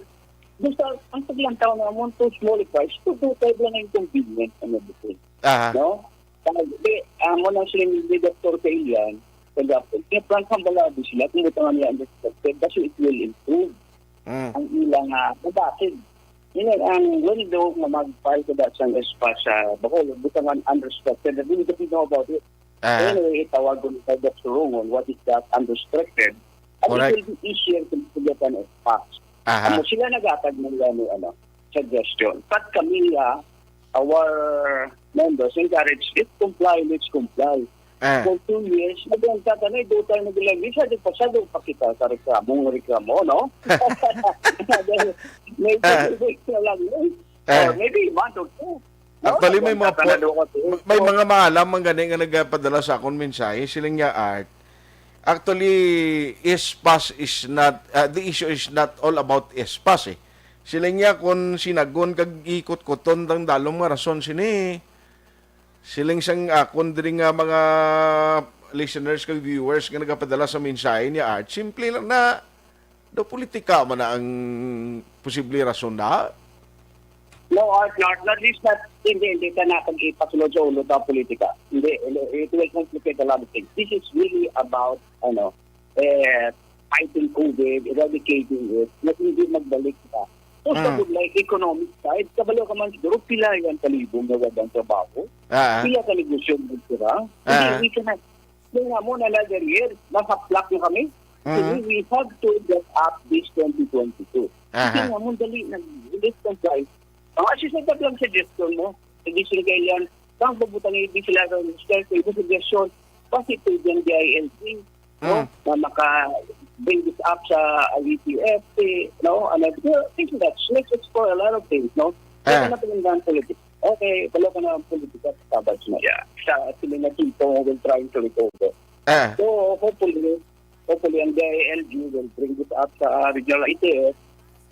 Basta, ang paglantaw na amon, to small price, to do tayo lang ang convenience and everything. Aha. No? Kaya, di, amo na sila ni Doktor Kailian, kagapon, kaya Frank Hambalado sila, kung butangan nila ang perspective, kasi it will improve Mm. ang ilang, ah, mabatid. Yun ang window nga mag-file ka dahil sa espas sa Bacolod, butangan unrestricted. That we don't know about it. Ah. Anyway, itawag ko ni Doktor Rongon, what is that unrestricted? And Correct. It will be easier to, to get an espas. Aha. Amo sila nagatag nila ni, ano, suggestion. But kami, ah, our members encourage, let's comply, let's comply. Ah. For two years, naging tatanay, do tayo nag-election, di pa siya, do pa kita sa reklamo, reklamo, no? Maybe Ah. two weeks na lang, no? Ah. Or maybe month or two. No? Actually, may mga Nagtatana po, do ka, may so, mga maalam man gani nga nagapadala sa akon mensahe, siling niya, Art. Actually, espas is not, ah, the issue is not all about espas, eh. Siling niya, kung sinagon kag ikot-kuton, ang dalom nga rason sini. Siling sang akon diri nga mga listeners kag viewers nga nagapadala sa mensahe niya, Art, simple lang na, daw politika man na ang posible rason na. No, Art, not, not, this not, hindi, hindi ka na pag-ipasulod sa ulo sa politika. Hindi, it will complicate a lot of things. This is really about, ano, eh, fighting COVID, eradicating it, na hindi magbalik ka. So, sa Ah. good, like, economic side, kabalo ka man siguro, pila yan kalibong nga walang trabaho? Ah. Pila ka negosyo ang sira? Hindi, Ah. we cannot. Yung nga mo, another year, masaplak na kami. Mhm. So, we have to get up this twenty twenty-two. Aha. Hindi nga mo, dali, nag-, let's comply. Ang assistant lang suggestion mo, suggestion kay Leon, kang pabutangi di sila sa minister, sa imo suggestion, positive yung D I L G, no? Mm. Na maka-bring this up sa I E T F, eh, no? And I think that's, let's explore a lot of things, no? Kaya Ah. na pinagdaan politics. Okay, wala ka na ang politika sa Sabbath na. Yeah. Sa, sila na people will trying to recover. Ah. So, hopefully, hopefully, ang D I L G will bring this up sa, uh, regional I T F.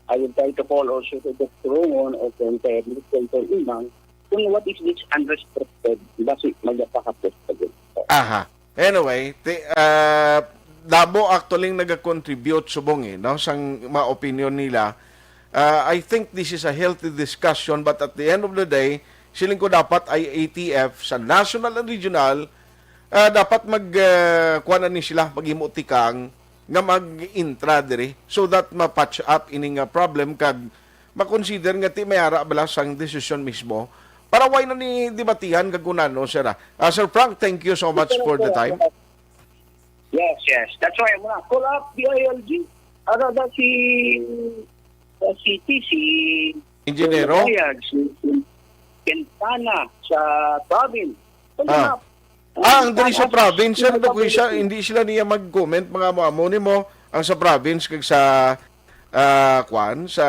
I will try to call also to Doctor Rongon or kung kay Administrator Imang, kung what is this unrestricted, basi magpakapos pa din. Aha. Anyway, ti, ah, damo actually nag-contribute subong, eh, no, sang mga opinion nila. Ah, I think this is a healthy discussion, but at the end of the day, siling ko dapat I A T F sa national and regional, ah, dapat mag, ah, kuwan na ni sila, maghimo tikang nga mag-intra diri so that ma-patch up ini nga problem kag ma-consider nga ti may ara bala sang desisyon mismo para way na ni debatihan kag kung ano, sir, ah. Ah, Sir Frank, thank you so much for the time. Yes, yes. That's why I'm gonna call up D I L G. Ano ba si, sa city, si Ingenyero? Bayag, si, si Quintana sa province. Pwede Ah. na. Ah, ang diri sa Ang province, sir, sino ba dukoy siya, pwede? Hindi sila niya mag-comment, mga amo-amo nimo, ang sa province kag sa, ah, kwan, sa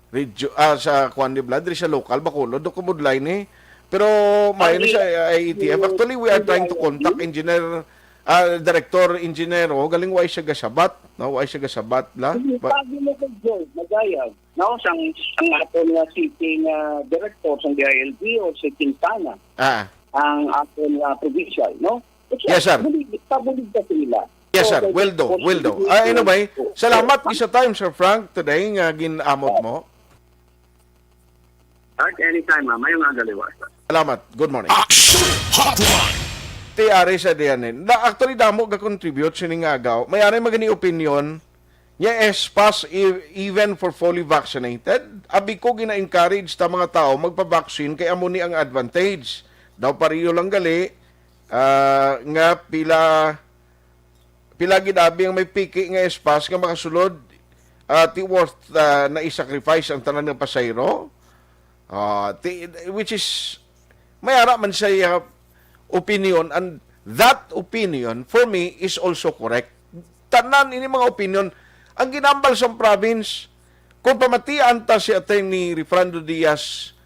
regio-, ah, sa kwan ni Vlad, diri sa local, Bacolod, do kumudlay ni. Pero may Ang ni sa i-, I E T F. Actually, we are trying to contact engineer, ah, director engineer, oh, galing way siya gasabat, no? Way siya gasabat, la? Hindi, Ba- pag mo kay Joe, Magayag, no? Sang, sang aton nga city nga director sang D I L G o si Quintana, Ah. ang aton nga provincial, no? It's Yes, sir. Pabulig, pabulig ka sa ila. Yes, So, sir. Will do. Will do. Ah, anyway, salamat sa time, Sir Frank, today nga ginamot mo. At anytime, ma'am. Mayong aga, liwasa. Salamat. Good morning. Action Hotline. Ti ari sa diyan, eh. Na, actually, damo ga-contribute sini nga agaw. May ari magani opinion. Nya espas e-, even for fully vaccinated. Abi ko gina-encourage ta mga tao magpa-vaccine kay amo ni ang advantage. Daw pareho lang gali, ah, nga pila, pila gid abi ang may piki nga espas nga makasulod, ah, ti worth, ah, na i-sacrifice ang tanan nga pasahero. Ah, ti-, which is, may ara man siya, ah, opinion, and that opinion, for me, is also correct. Tanan ini mga opinion, ang ginambal sa province, kung pamatian ta si Attorney Refrando Diaz,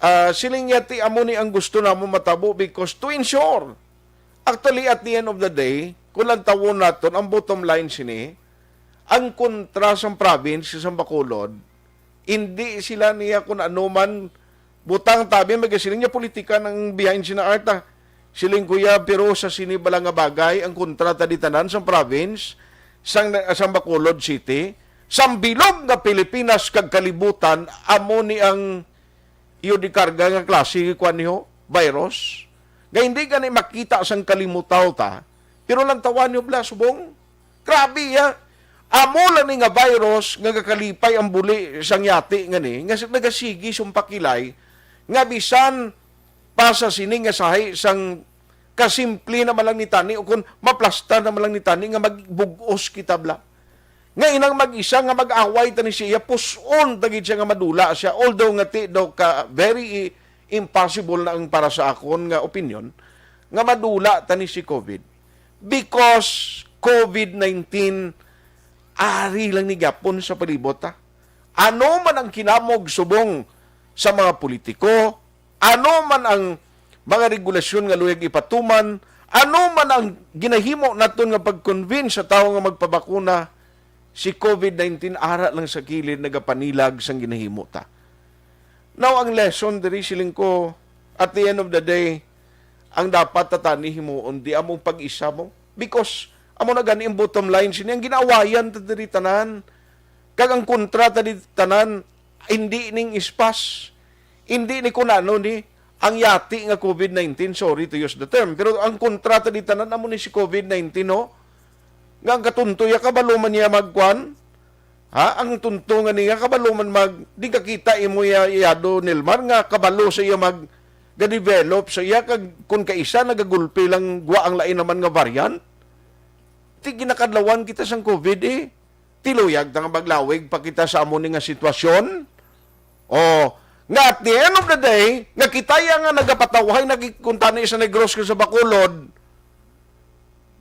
ah, siling niya, "Ti amo ni ang gusto namo matabo because to ensure." Actually, at the end of the day, kung lantawon naton, ang bottom line sini, ang kontra sa province sa Bacolod, hindi sila niya kung ano man butang tabi, magasiling niya politika ng behind sina Arta. Siling kuya, pero sa sini bala nga bagay, ang kontra ta di tanan sa province, sang, sang Bacolod City, sang bilog nga Pilipinas kag kalibutan, amo ni ang iyo di karga nga klase, kuwan niyo, virus, nga hindi gani makita sang kalimutaw ta, pero lantawan niyo bala, subong. Grabe, ya. Amo lang ni nga virus nga gakalipay ang buli sang yati nga ni, nga si-, nagasigi sumpakilay, nga bisan pa sa sini nga sahi sang kasimple naman lang ni tani, o kung maplasta naman lang ni tani, nga magbug-os kita bala. Nga inang mag-isa nga mag-away ta ni siya, puson ta gid siya nga madula siya. Although nga ti daw ka very i-, impossible na ang para sa akon nga opinion. nga madula ta ni si covid. Because covid nineteen, ari lang ni gyapon sa palibot ta. Ano man ang kinamog subong sa mga politiko, ano man ang mga regulasyon nga luyag ipatuman, ano man ang ginahimo naton nga pag-convince sa tawo nga magpabakuna, si covid nineteen ara lang sa kilid nagapanilag sang ginahimo ta. Now, ang lesson diri, siling ko, at the end of the day, ang dapat ta tani himuon di among pag-isa mo. Because amo na gani ang bottom line sini, ang ginaawayan ta diri tanan, kag ang kontra ta diri tanan, hindi ning ispas, hindi ni kun ano ni ang yati nga covid nineteen, sorry to use the term, pero ang kontra ta diri tanan amo ni si covid nineteen, no? Nga ang katunto ya kabalo man niya magkuan, ha? Ang tunto nga niya kabalo man mag, di ka kita imo ya, ya do, Nilmar, nga kabalo sa iya mag, ga-develop sa iya, kag kun kaisa nagagulpi lang gwa ang lain naman nga variant. Ti ginakadlawan kita sang covid, eh. Ti luyag ta nga maglawig pa kita sa amo ni nga sitwasyon. O, nga at the end of the day, nga kita ya nga nagapatawhay na gi-, kuntani sa Negros kag sa Bacolod,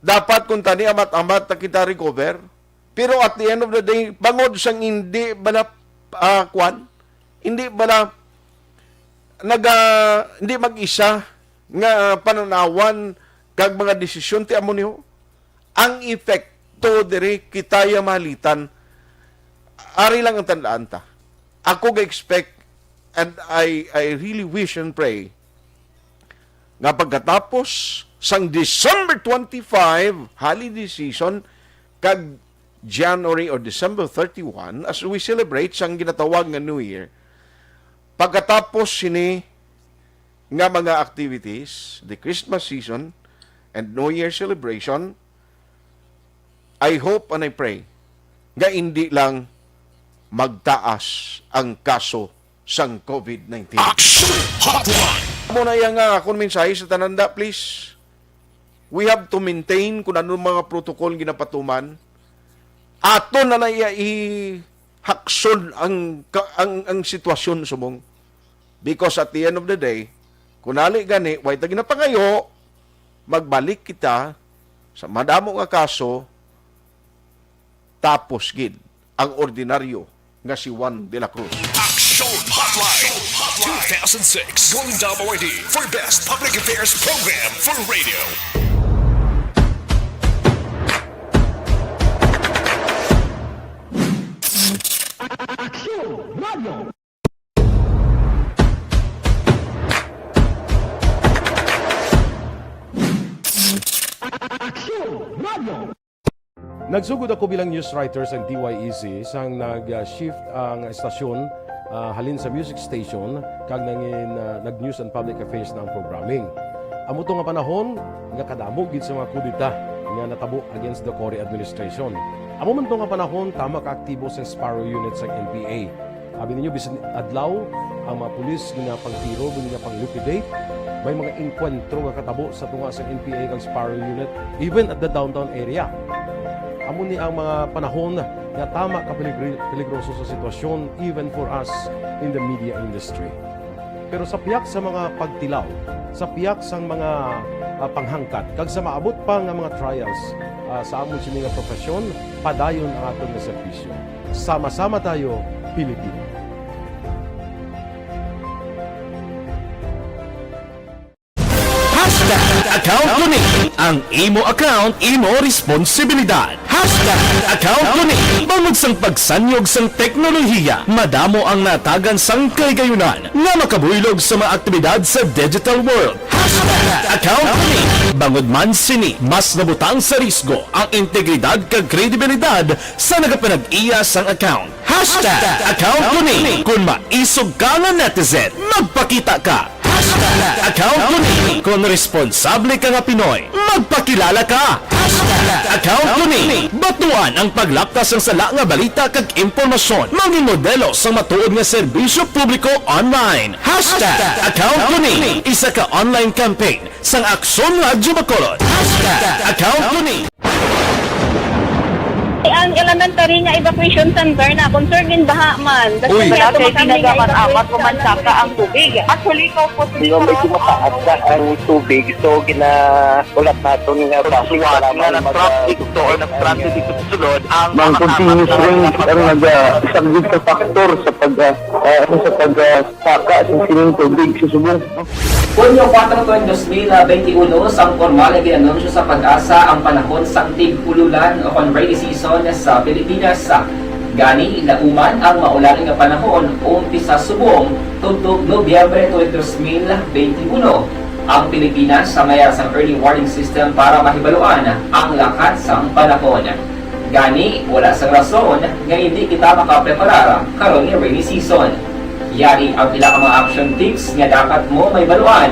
dapat kuntani amat-amat na kita recover. Pero at the end of the day, bangod sang hindi bala, ah, kwan, hindi bala naga, hindi mag-isa nga pananawan kag mga desisyon ti amo niho. Ang epekto diri kita ya mahalitan. Ari lang ang tandaan ta. Ako ga-expect and I, I really wish and pray nga pagkatapos sang December twenty-five holiday season kag January or December thirty-one, as we celebrate sang ginatawag nga New Year, pagkatapos sini nga mga activities, the Christmas season and New Year celebration, I hope and I pray nga hindi lang magtaas ang kaso sang covid nineteen. Action Hotline! Amo na iya nga akon mensahe sa tanan da, please. We have to maintain kung ano mga protocol ginapatuman. Aton na na iya ihakson ang, ka-, ang, ang sitwasyon subong. Because at the end of the day, kung ali gani, way ta ginapangayo, magbalik kita sa madamo nga kaso, tapos gid ang ordinaryo nga si Juan de la Cruz. Action Hotline, two thousand six Golden Dome Awardee for Best Public Affairs Program for Radio. Action Radio. Action Radio. Nagsugod ako bilang news writer sang D Y E C sang nag-shift ang estasyon, ah, halin sa music station kag nangin, ah, nag-news and public affairs na ang programming. Amo to nga panahon nga kadamo gid sa mga kudeta nga natabo against the Cory administration. Amo man to nga panahon tama ka aktibo sa Sparrow Unit sang N P A. Abi ninyo, bisan adlaw, ang mga pulis ginapangtiro, ginapang-liquidate. May mga engkwentro nga katabo sa tunga sa N P A kag Sparrow Unit, even at the downtown area. Amo ni ang mga panahon nga tama ka peligri-, peligroso sa sitwasyon, even for us in the media industry. Pero sa pihak sa mga pagtilaw, sa pihak sang mga, ah, panghangkat, kag sa maabot pa nga mga trials, ah, sa amon sini nga profesyon, padayon ang aton nga serbisyo. Sama-sama tayo, Pilipino. Hashtag account ko ni. Ang imo account, imo responsibilidad. Hashtag account ko ni. Bangod sang pagsanyog sang teknolohiya, madamo ang natagan sang kahigayunan nga makabuylog sa mga aktibidad sa digital world. Hashtag account ko ni. Bangod man sini, mas nabutang sa risgo ang integridad kag kredibilidad sa nagapanag-iya sang account. Hashtag account ko ni. Kung maisog ka nga netizen, magpakita ka. Hashtag account ko ni. Kung responsable ka nga Pinoy, magpakilala ka. Hashtag account ko ni. Batuan ang paglapkas sang sala nga balita kag impormasyon. Mangin modelo sang matuod nga serbisyo publiko online. Hashtag account ko ni. Isa ka online campaign sang Aksyon Radyo Bacolod. Hashtag account ko ni. Ang elementary nga evacuation center na concern din baha man. Kasi Uy. Wala kay tinaga man apat o man saka ang tubig. Actually, ko po Di ba, medyo mataas na ang tubig, so ginaulat naton nga Suwat nga nag-traffic to or nag-transit dito sa sulod ang Mang mga continuous tapat na rain ang mga naga-subject sa factor sa pag, ah, ah, ano, sa pag, ah, saka sa sining tubig sa subong. Hunyo kuwatro, dos mil benti uno, sang pormal nga gin-anunsyo sa PAGASA ang panahon sang tig-ululan o kon rainy season sa Pilipinas. Gani, lauman ang maulan nga panahon umpisa subong tubtob Nobyembre twenty, dos mil benti uno. Ang Pilipinas sa mayara sang early warning system para mahibaluan ang lakat sang panahon. Gani, wala sang rason nga hindi kita makapreparar karon nga rainy season. Yari ang pila ka mga action tips nga dapat mo mahibaluan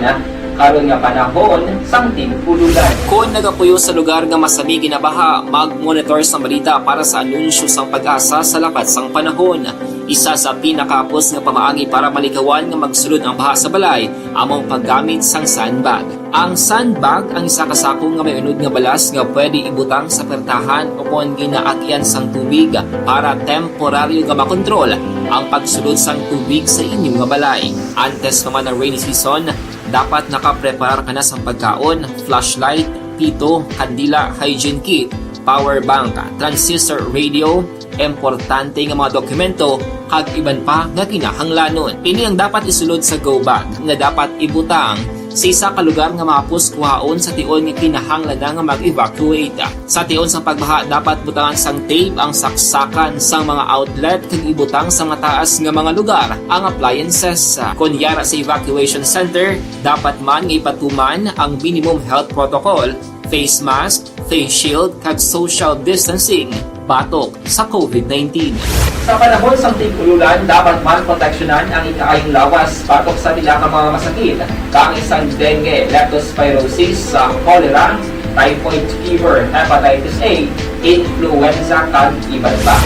karon nga panahon sang tig-ululan. Kon nagapuyo sa lugar nga masami ginabaha, mag-monitor sang balita para sa anunsyo sang PAGASA sa lakat sang panahon. Isa sa pinakahapos nga pamaagi para malikawan nga magsulod ang baha sa balay amo ang paggamit sang sandbag. Ang sandbag ang isa ka sako nga may unod nga balas nga pwede ibutang sa pertahan o kon ginaagyan sang tubig para temporaryo nga makontrol ang pagsulod sang tubig sa inyo nga balay. Antes pa man ang rainy season, dapat nakapreparar ka na sang pagkaon, flashlight, pito, kandila, hygiene kit, power bank, transistor radio, importante nga mga dokumento, kag iban pa nga kinahanglanon. Ini ang dapat isulod sa go bag nga dapat ibutang sa isa ka lugar nga mahapos kuhaon sa tion nga kinahanglan na nga mag-evacuate. Sa tion sang pagbaha, dapat butangan sang tape ang saksakan sang mga outlet kag ibutang sa mataas nga mga lugar ang appliances. Kon yara sa evacuation center, dapat man nga ipatuman ang minimum health protocol, face mask, face shield, kag social distancing batok sa COVID nineteen. Sa panahon sang tig-ululan, dapat man proteksyonan ang ikaayong lawas batok sa pila ka mga masakit, kaangay sang dengue, leptospirosis, sa cholera, typhoid fever, hepatitis A, influenza, kag iban pa.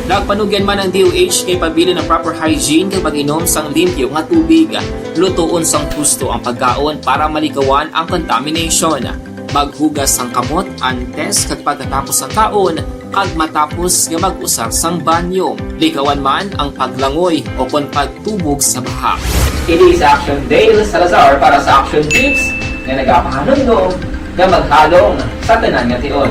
Nagpanugyan man ang D O H kay pabilin ang proper hygiene kag pag-inom sang limpyo nga tubig. Lutoon sang husto ang pagkaon para malikawan ang contamination. Maghugas sang kamot antes kag pagkatapos sang kaon, kag matapos nga mag-usar sang banyo. Likawan man ang paglangoy o kon pagtubog sa baha. Ini si Action Dale Salazar para sa Action Tips nga nagapahanumdom nga maghalong sa tanan nga tion.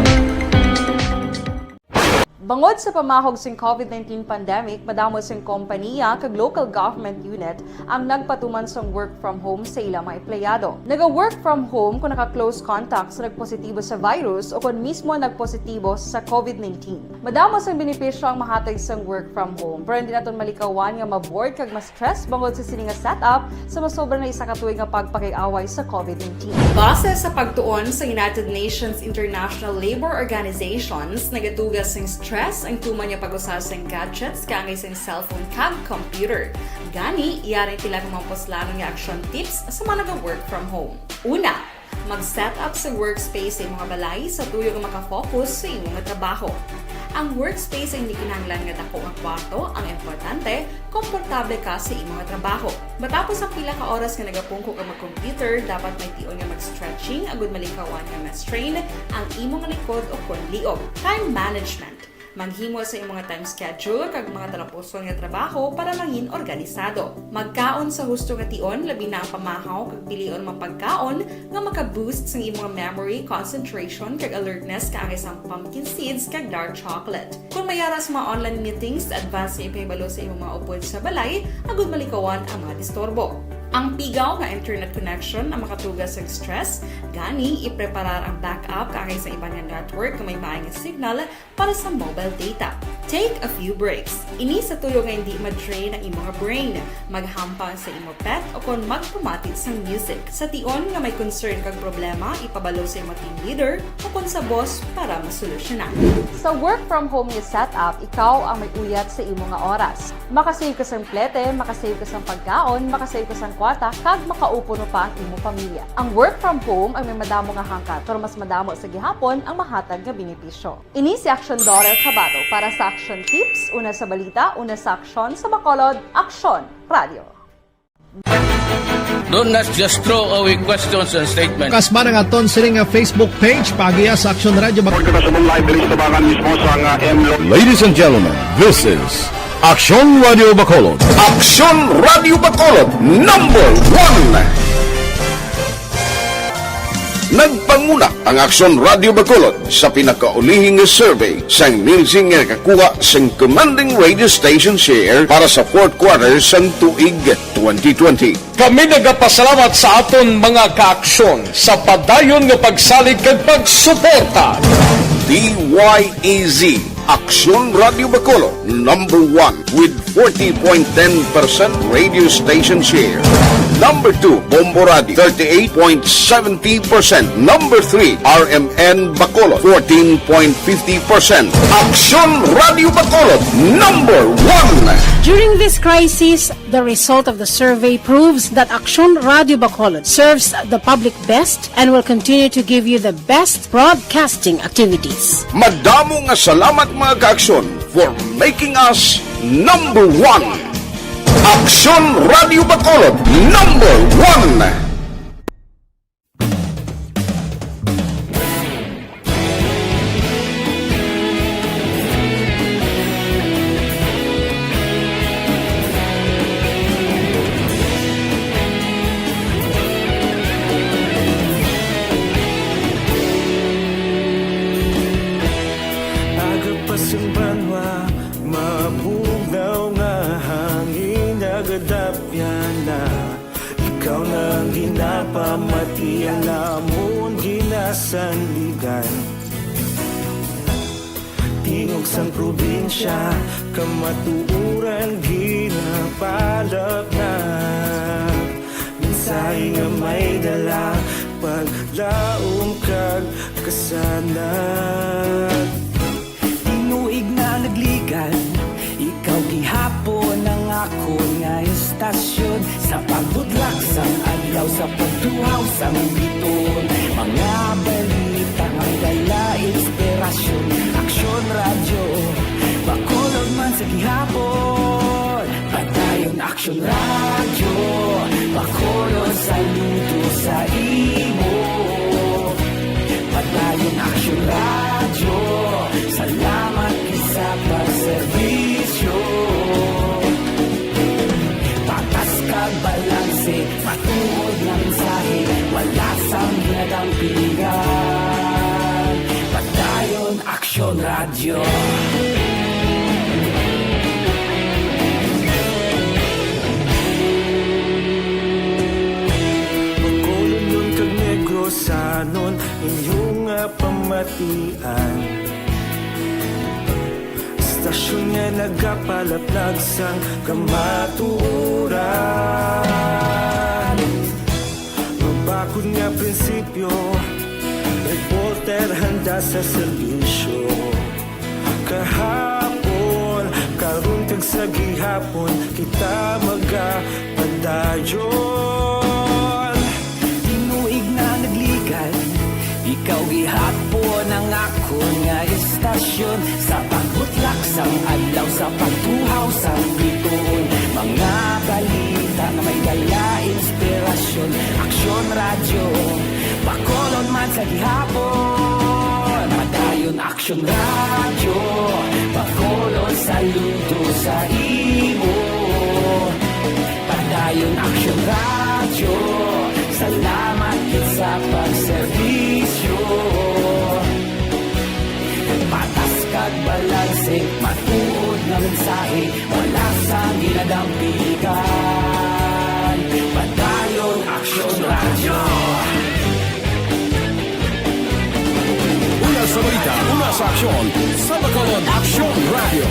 Bangod sa pamahog sing COVID nineteen pandemic, madamo sing kompaniya kag local government unit ang nagpatuman sang work from home sa ila mga empleyado. Naga-work from home kung naka-close contact sa nagpositibo sa virus o kon mismo nagpositibo sa COVID nineteen. Madamo sang benepisyo ang mahatag sang work from home, pero hindi naton malikawan nga ma-bored kag ma-stress bangod sa sini nga setup sa masobra na isa ka tuig nga pagpakig-away sa COVID nineteen. Base sa pagtuon sa United Nations International Labour Organizations, nagatuga sing stress ang tuman nga pag-usa sing gadgets kaangay sing cellphone kag computer. Gani, yari ang pila ka mga puslanon nga action tips sa mga naga-work from home. Una, mag-set up sa workspace sa imong balay sa tuyo nga makafocus sa imong trabaho. Ang workspace ay hindi kinahanglan nga dako nga kwarto, ang importante, komportable ka sa imong trabaho. Matapos ang pila ka oras nga nagapungko ka mag-computer, dapat may tion nga mag-stretching agud malikawan nga ma-strain ang imong likod o kon liog. Time management. Maghimo sa imong time schedule kag mga talapuson nga trabaho para mangin organisado. Magkaon sa husto nga tion, labi na ang pamahaw kag pilion mga pagkaon nga maka-boost sang imong memory, concentration, kag alertness kaangay sang pumpkin seeds kag dark chocolate. Kung may ara sa mga online meetings, advance nga ipahibalo sa imong mga upod sa balay agud malikawan ang mga disturbo. Ang pigaw nga internet connection ang makatuga sang stress, gani ipreparar ang backup kaangay sa iban nga network nga may maayo nga signal para sa mobile data. Take a few breaks. Ini sa tuyo nga hindi ma-drain ang imong brain. Maghampang sa imo pet o kon magpamati sang music. Sa tion nga may concern kag problema, ipabalo sa imo team leader o kon sa boss para masolusyonan. Sa work from home nga setup, ikaw ang may uyat sa imo nga oras. Makasave ka sang plete, makasave ka sang pagkaon, makasave ka sang kwarta, kag makaupuno pa ang imo pamilya. Ang work from home ay may madamo nga hangkat, pero mas madamo sa gihapon ang mahatag nga benepisyo. Ini si Action Daughter Kabato para sa Action Tips, una sa balita, una sa aksyon, sa Bacolod, Aksyon Radio. Do not just throw away questions and statements. Kasbara nga aton sini nga Facebook page, paagiha sa Aksyon Radyo Bac- Report kita sa buong live diri sa Tabangan mismo sa nga M Lo- Ladies and gentlemen, this is Aksyon Radio Bacolod. Aksyon Radio Bacolod, number one. Nagpanguna ang Aksyon Radio Bacolod sa pinakaulihing survey sang Nielsen nga nakakuha sang commanding radio station share para sa fourth quarter sang tuig twenty twenty. Kami nagapasalamat sa aton mga kaaksyon sa padayon nga pagsalig kag pagsuporta. D Y E Z, Aksyon Radio Bacolod, number one with forty point ten percent radio station share. Number two, Bombo Radio, thirty-eight point seventy percent. Number three, R M N Bacolod, fourteen point fifty percent. Aksyon Radio Bacolod, number one. During this crisis, the result of the survey proves that Aksyon Radio Bacolod serves the public best and will continue to give you the best broadcasting activities. Madamo nga salamat, mga kaaksyon, for making us number one. Aksyon Radio Bacolod, number one. Aga pa sang banwa, mabugnaw nga hangin nagadapyan na. Ikaw na ang ginapamati, ang amon ginasandigan. Tingog sang probinsya, kamatuoran ginapalapnag. Mensahe nga may dala, paglaom kag kasanag. Tinuig na nagligan, ikaw gihapon ang akon nga istasyon. Sa pagbutlak sang adlaw, sa pagtuhaw sang bituon, mga balita nga may dala inspirasyon. Aksyon Radyo, Bacolod man sa gihapon. Padayon Aksyon Radyo, Bacolod, saludo sa imo. Padayon Aksyon Radyo, salamat gid sa pagserbisyo. Patas kag balanse, matuod nga mensahe, wala sang ginadampigan. Padayon Aksyon Radyo. Bacolodnon kag Negrosanon, inyo nga pamatian. Istasyon nga nagapalaplag sang kamatuoran. Mabakod nga prinsipyo, reporter handa sa serbisyo. Kahapon, karon kag sa gihapon, kita magapadayon. Tinuig na nagligan, ikaw gihapon ang akon nga istasyon. Sa pagbutlak sang adlaw, sa pagtuhaw sang bituon, mga balita nga may dala inspirasyon. Aksyon Radyo, Bacolod man sa gihapon. Padayon Aksyon Radyo, Bacolod, saludo sa imo. Padayon Aksyon Radyo, salamat gid sa pagserbisyo. Patas kag balanse, matuod nga mensahe, wala sang ginadampigan. Padayon Aksyon Radyo. Una sa balita, una sa aksyon, sa Bacolod Aksyon Radyo.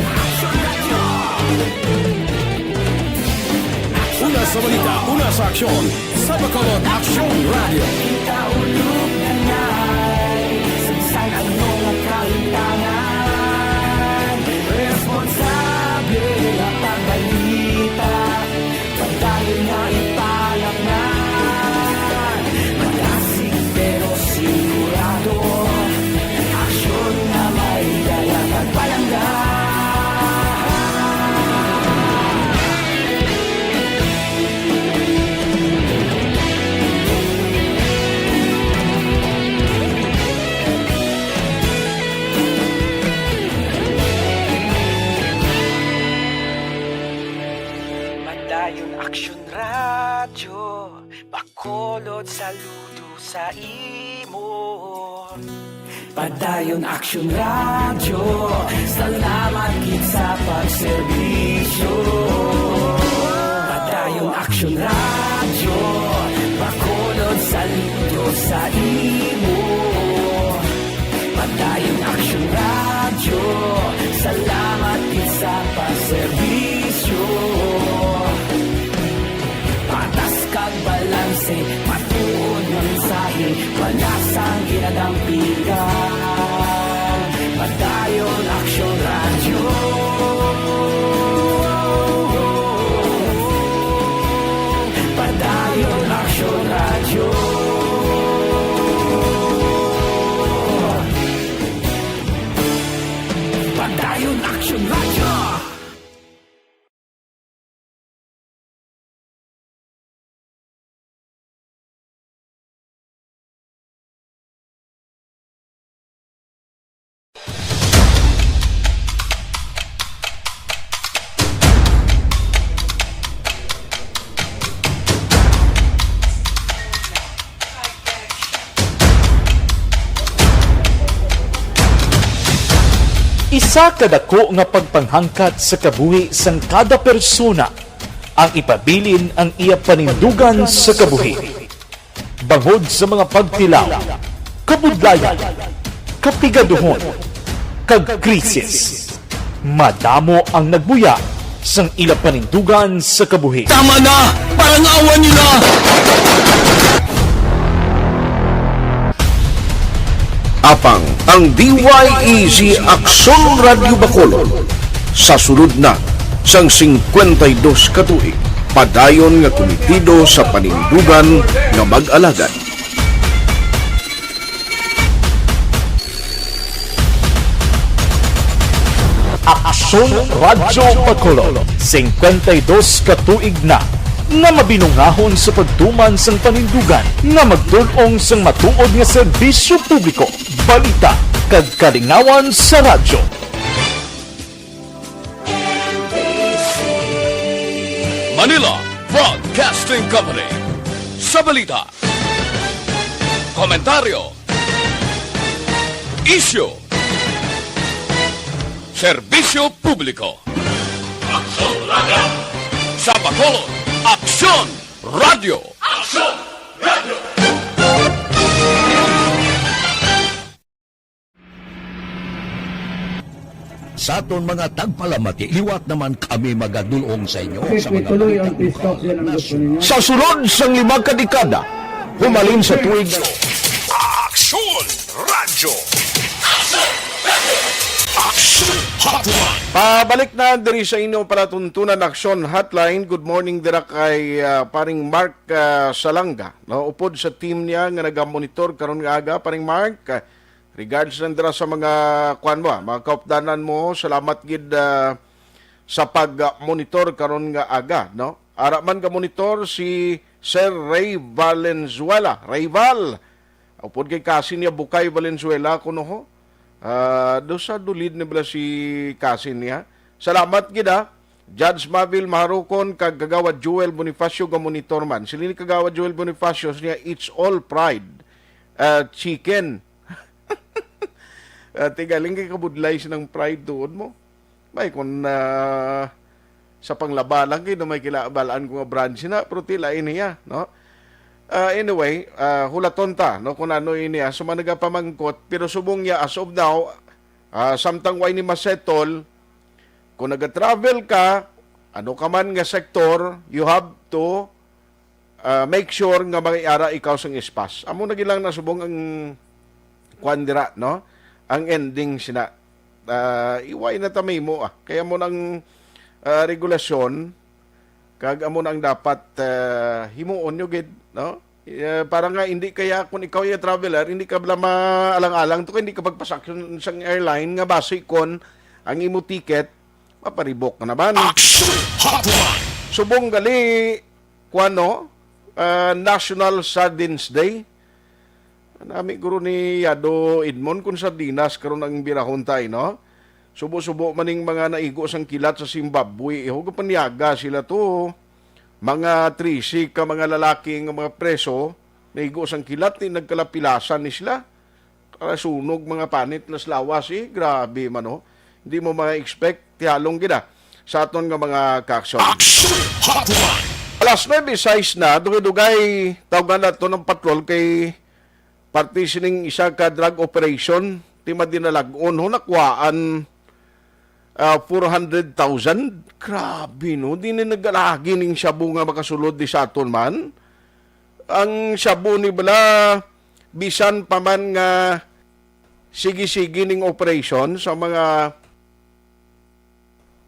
Una sa balita, una sa aksyon, sa Bacolod Aksyon Radyo. Kita ulog na ngay, sa bisan ano nga kahimtangan, responsable nga pagbalita. Padayon nga ipalapngan, madasig pero sigurado. Aksyon nga may dala kag palangga. Aksyon Radyo, Bacolod, saludo sa imo. Padayon Aksyon Radyo, salamat gid sa pagserbisyo. Padayon Aksyon Radyo, Bacolod, saludo sa imo. Padayon Aksyon Radyo, salamat gid sa pagserbisyo. Patas kag balanse, matuod nga mensahe, wala sang ginadampigan. Padayon Aksyon Radyo. Padayon Aksyon Radyo. Padayon Aksyon Radyo. Isa ka dako nga pagpanghangkat sa kabuhi sang kada persona ang ipabilin ang iya panindugan sa kabuhi. Bangod sa mga pagtilaw, kabudlayan, kapigaduhon, kag krisis, madamo ang nagbuya sang ila panindugan sa kabuhi. Tama na! Parangawan niyo na! Apang ang D Y E G Aksyon Radyo Bacolod sa sulod na sang singkwenta y dos ka tuig, padayon nga kumitido sa panindugan nga mag-alagad. Aksyon Radyo Bacolod, singkwenta y dos ka tuig na nga mabinungahon sa pagtuman sang panindugan nga magtul-ong sang matuod nga serbisyo publiko, balita, kag kalingawan sa radyo. Manila Broadcasting Company. Sa balita, komentaryo, isyu, serbisyo publiko. Aksyon Radyo. Sa Bacolod, Aksyon Radyo. Aksyon Radyo. Sa aton mga tagpalamati, liwat naman kami magadul-ong sa inyo sa mga balita. Sa sulod sang lima ka dekada, humalin sa tuig. Aksyon Radyo. Aksyon Hotline. Pabalik na diri sa inyo palatuntunan, Aksyon Hotline. Good morning dira kay, ah, paring Mark, ah, Salanga, no? Upod sa team niya nga nagamonitor karon nga aga, paring Mark. Regards lang dira sa mga, kuan mo, ah, mga kaupdanan mo. Salamat gid, ah, sa pag-monitor karon nga aga, no? Ara man ga-monitor si Sir Ray Valenzuela. Ray Val, upod kay kasin niya Bukay Valenzuela kuno ho. Ah, do sa Dulid ni bala si kasin niya. Salamat gid, ah. Judge Mavil Maharukon kag Kagawad Joel Bonifacio ga-monitor man. Sila ni Kagawad Joel Bonifacio niya, it's all pride. Ah, chicken. Ah, tigaling kay kabudlay sinang pride tuod mo. May kung, ah, sa panglaba lang kay may kilabalaan ko nga branch na, pero tila ini ya, no? Ah, anyway, ah, hulaton ta, no, kung ano ini, ah, sa mga nagapamangkot, pero subong niya, as of now, ah, samtang way ni masettle, kung nag-travel ka, ano ka man nga sektor, you have to ah, make sure nga mag-ara ikaw sang S-PaSS. Amo na gid lang na subong ang kuan dira, no? Ang ending sina. Ah, iway na ta mahimo, ah. Kaya mo nang, ah, regulasyon, kag amo nang dapat, ah, himuon nyo gid, no? Eh, para nga hindi kaya kung ikaw ya traveler, hindi ka bala maalang-alang to, hindi ka pagpasakyon sang airline nga basi kon ang imo ticket maparibok na naman. Action Hotline! Subong gali, kuan, no? Ah, National Sardines Day. Nami guro ni Yado Edmond kung sardinas karon ang birahon tay, no? Subo-subo man ning mga naigo sang kilat sa Zimbabwe, iho, gapanyaga sila to. Mga trisi ka mga lalaki nga mga preso, naigo sang kilat ni nagkalapilasan ni sila. Karasunog mga panit las lawas, eh. Grabe man, oh. Hindi mo ma-expect, tihalong gid, ah, sa aton nga mga kaaksyon. Action Hotline! Alas nuebe sais na, dugay-dugay, tawgan nato ng patrol kay parte sining isa ka drug operation, ti madinalag-on ho, nakuhaan, ah, four hundred thousand. Grabe, no? Di na nagalagi ning shabu nga makasulod di sa aton man. Ang shabu ni bala, bisan pa man nga sige-sige ning operation sa mga,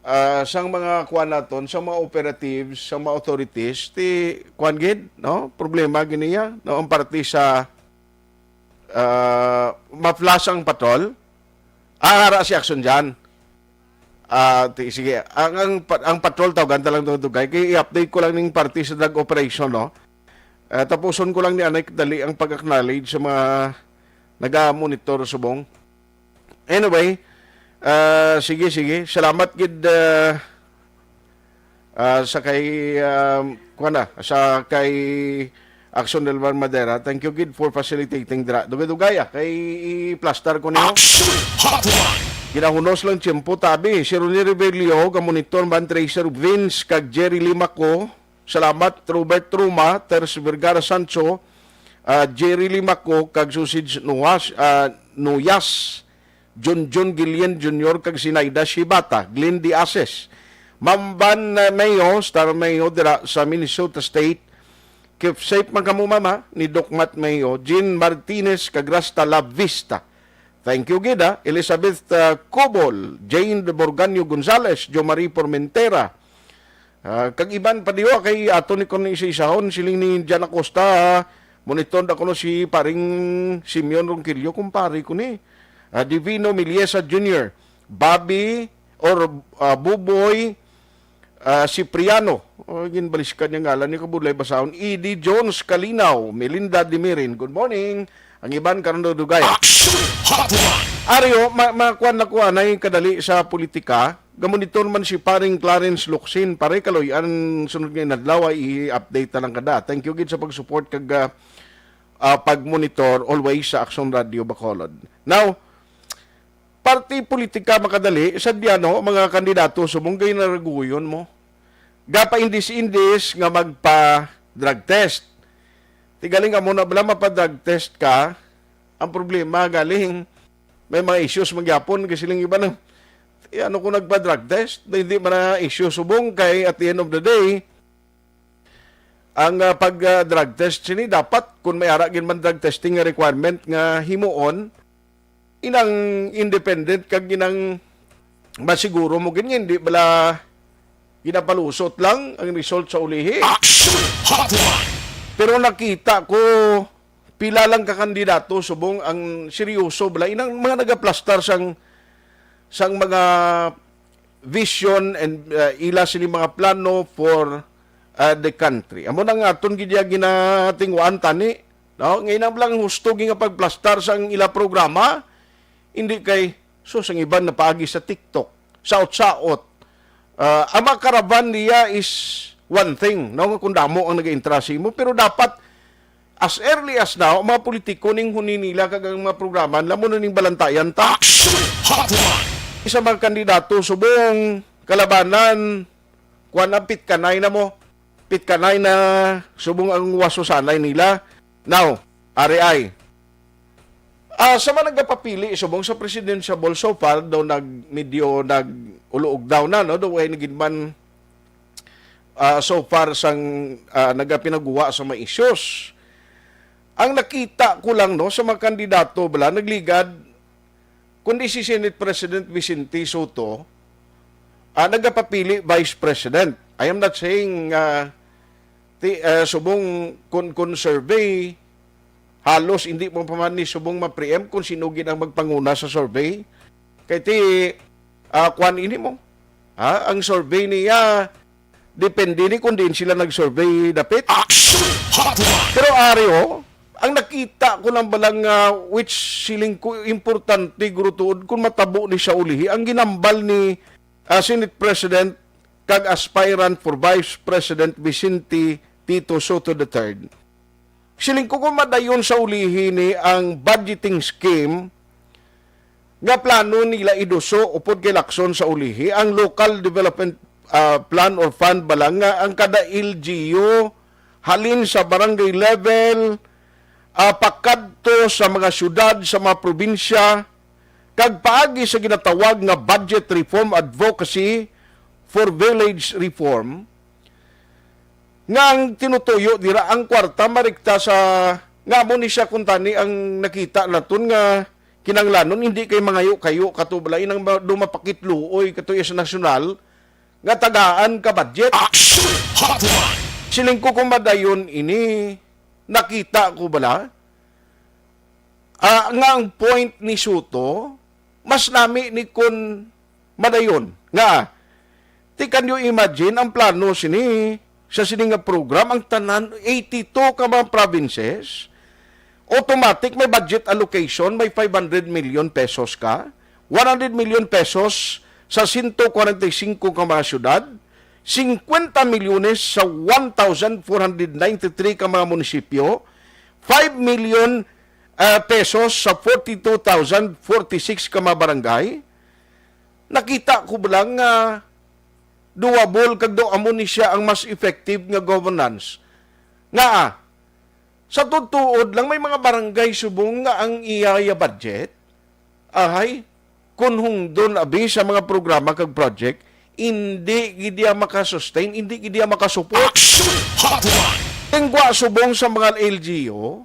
ah, sang mga kuan naton, sa mga operatives, sa mga authorities, ti kuan gid, no? Problema gid niya, no? Ang parte sa, ah, ma-flash ang patrol. Ah, ara si action dyan. Ah, ti-, sige. Ang, ang, pa-, ang patrol, tawgan ta lang dugay. Kay i-update ko lang ning parte sa drug operation, no? Ah, tapuson ko lang ni anay dali ang pag-acknowledge sa mga naga-monitor subong. Anyway, ah, sige, sige. Salamat gid, ah, ah, sa kay, ah, kuwan na, sa kay Action del Mar Madera. Thank you gid for facilitating dira. Dugay-dugay, ah, kay i-plastar ko niyo. Action Hotline! Ginahunos lang tiyempo, tabi. Si Ronnie Rebelio, gamonitor man, Tracer Vince, kag Jerry Limaco. Salamat, Robert Truma, Ters Vergara Sancho, ah, Jerry Limaco, kag Susage Nuas, ah, Nuyas, Junjun Guillen Junior, kag Sinaida Shibata, Glenn De Ases. Mamban, ah, Mayo, Star Mayo, dira sa Minnesota State. Keep safe man kamo, mama, ni Doc Matt Mayo, Jean Martinez, kag Rasta La Vista. Thank you gid, ah. Elizabeth, ah, Cobol, Jane de Borganio Gonzalez, Jo Marie Formentera, ah, kag iban pa diyo, kay ato ni kon isa-isahon, siling ni Jan Acosta, ah, monitor na kuno si paring Simeon Ronquillo, kumpare ko ni, ah, Divino Miliesa Junior, Bobby, or, ah, Buboy, ah, Cipriano. O, ginbaliskan niya ngalan ni Kabudlay basahon. E D Jones Kalinaw, Melinda Dimirin. Good morning. Ang iban karon daw dugay. Action Hotline! Ario, ma-, makuan na kuan ay kadali sa politika. Gamonitor man si paring Clarence Locsin, pare, kaloy-an sunod nga inadlaw ay i-update na lang kada. Thank you gid sa pag-support kag, ah, ah, pag-monitor always sa Action Radio Bacolod. Now, parti politika makadali, sa diyan, no, mga kandidato, subong kay naraguyon mo. Gapa-indis-indis nga magpa-drug test. Ti galing amo na bala mapa-drug test ka, ang problema galing may mga issues magyapon kay siling iba na, "Eh, ano ko nagpa-drug test? Na hindi man na issue subong kay at the end of the day, ang, ah, pag, ah, drug test sini dapat kung may ara gid man drug testing nga requirement nga himuon, inang independent kag inang masiguro mo gid nga hindi bala ginapalusot lang ang result sa ulihi." Action Hotline! Pero nakita ko pila lang ka kandidato subong ang seryoso bala inang mga nagaplastar sang, sang mga vision and, uh, ila sini mga plano for, uh, the country. Amo na nga aton gid ya ginatingwaan tani, no? Ngayon ang lang husto nga pagplastar sang ila programa, hindi kay, so, sang iban na paagi sa TikTok, saot-saot. Uh, ang mga karaban niya is one thing, no? Nga kung damo ang nag-intra sa imo, pero dapat as early as now, ang mga politiko ning huni nila kag ang mga programa nila mo na ning balantayan ta. Action Hotline! Isa mga kandidato, subong kalabanan, kuwan na, pitkanay na mo. Pitkanay na, subong ang waso sanay nila. Now, ari ay, ah, sa mga nagapapili, subong sa presidential ball, so far, daw nag, medyo nag-uluog daw na, no? Daw ay nagin man ah, so far sang, ah, nagapinaguwa sa mga issues. Ang nakita ko lang, no, sa mga kandidato bala nagligad, kundi si Senate President Vicente Sotto, ah, nagapapili Vice President. I am not saying, ah, ti-, ah, subong kun, kun survey, halos hindi mo pa man ni subong ma-preempt kung sino gid ang magpanguna sa survey. Kay ti, ah, kuan ini mo. Ha? Ang survey niya, depende ni kung diin sila nag-survey dapit. Action Hotline! Pero ari, oh, ang nakita ko lang balang, ah, which siling ko importante, guro, tuod kung matabo ni siya ulihi, ang ginambal ni, ah, Senate President kag aspirant for Vice President Vicente Tito Sotto the third. Siling ko, kung madayon sa ulihi ni ang budgeting scheme nga plano nila iduso upod kay Lacson sa ulihi, ang local development, ah, plan or fund bala nga ang kada L G U halin sa barangay level, ah, pakadto sa mga syudad, sa mga probinsya, kag paagi sa ginatawag nga budget reform advocacy for village reform, nga ang tinutuyo dira ang kwarta marikta sa, nga amo ni siya kuntani ang nakita naton nga kinahanglanon, hindi kay mangayo-kayo kato bala inang ma-, do mapakitluoy kato sa nasyonal nga tagaan ka budget. Action Hotline! Siling ko, kung madayon ini nakita ko bala, ah, nga ang point ni Sotto, mas nami ni kun madayon. Nga, ti, can you imagine ang plano sini, sa sini nga program, ang tanan, eighty-two ka mga provinces, automatic may budget allocation, may five hundred million pesos ka, one hundred million pesos sa sento kwarenta y singko ka mga syudad, singkwenta milyones sa one thousand four hundred ninety-three ka mga munisipyo, five million, ah, pesos sa forty-two thousand forty-six ka mga barangay. Nakita ko lang nga doable kag do amo ni siya ang mas effective nga governance. Nga, ah, sa tutuod lang, may mga barangay subong nga ang iya, iya budget, ahay, kun hungdon abi sa mga programa kag project, hindi gid iya makasustain, hindi gid iya makasupport. Action Hotline! Ang gwa subong sa mga L G U,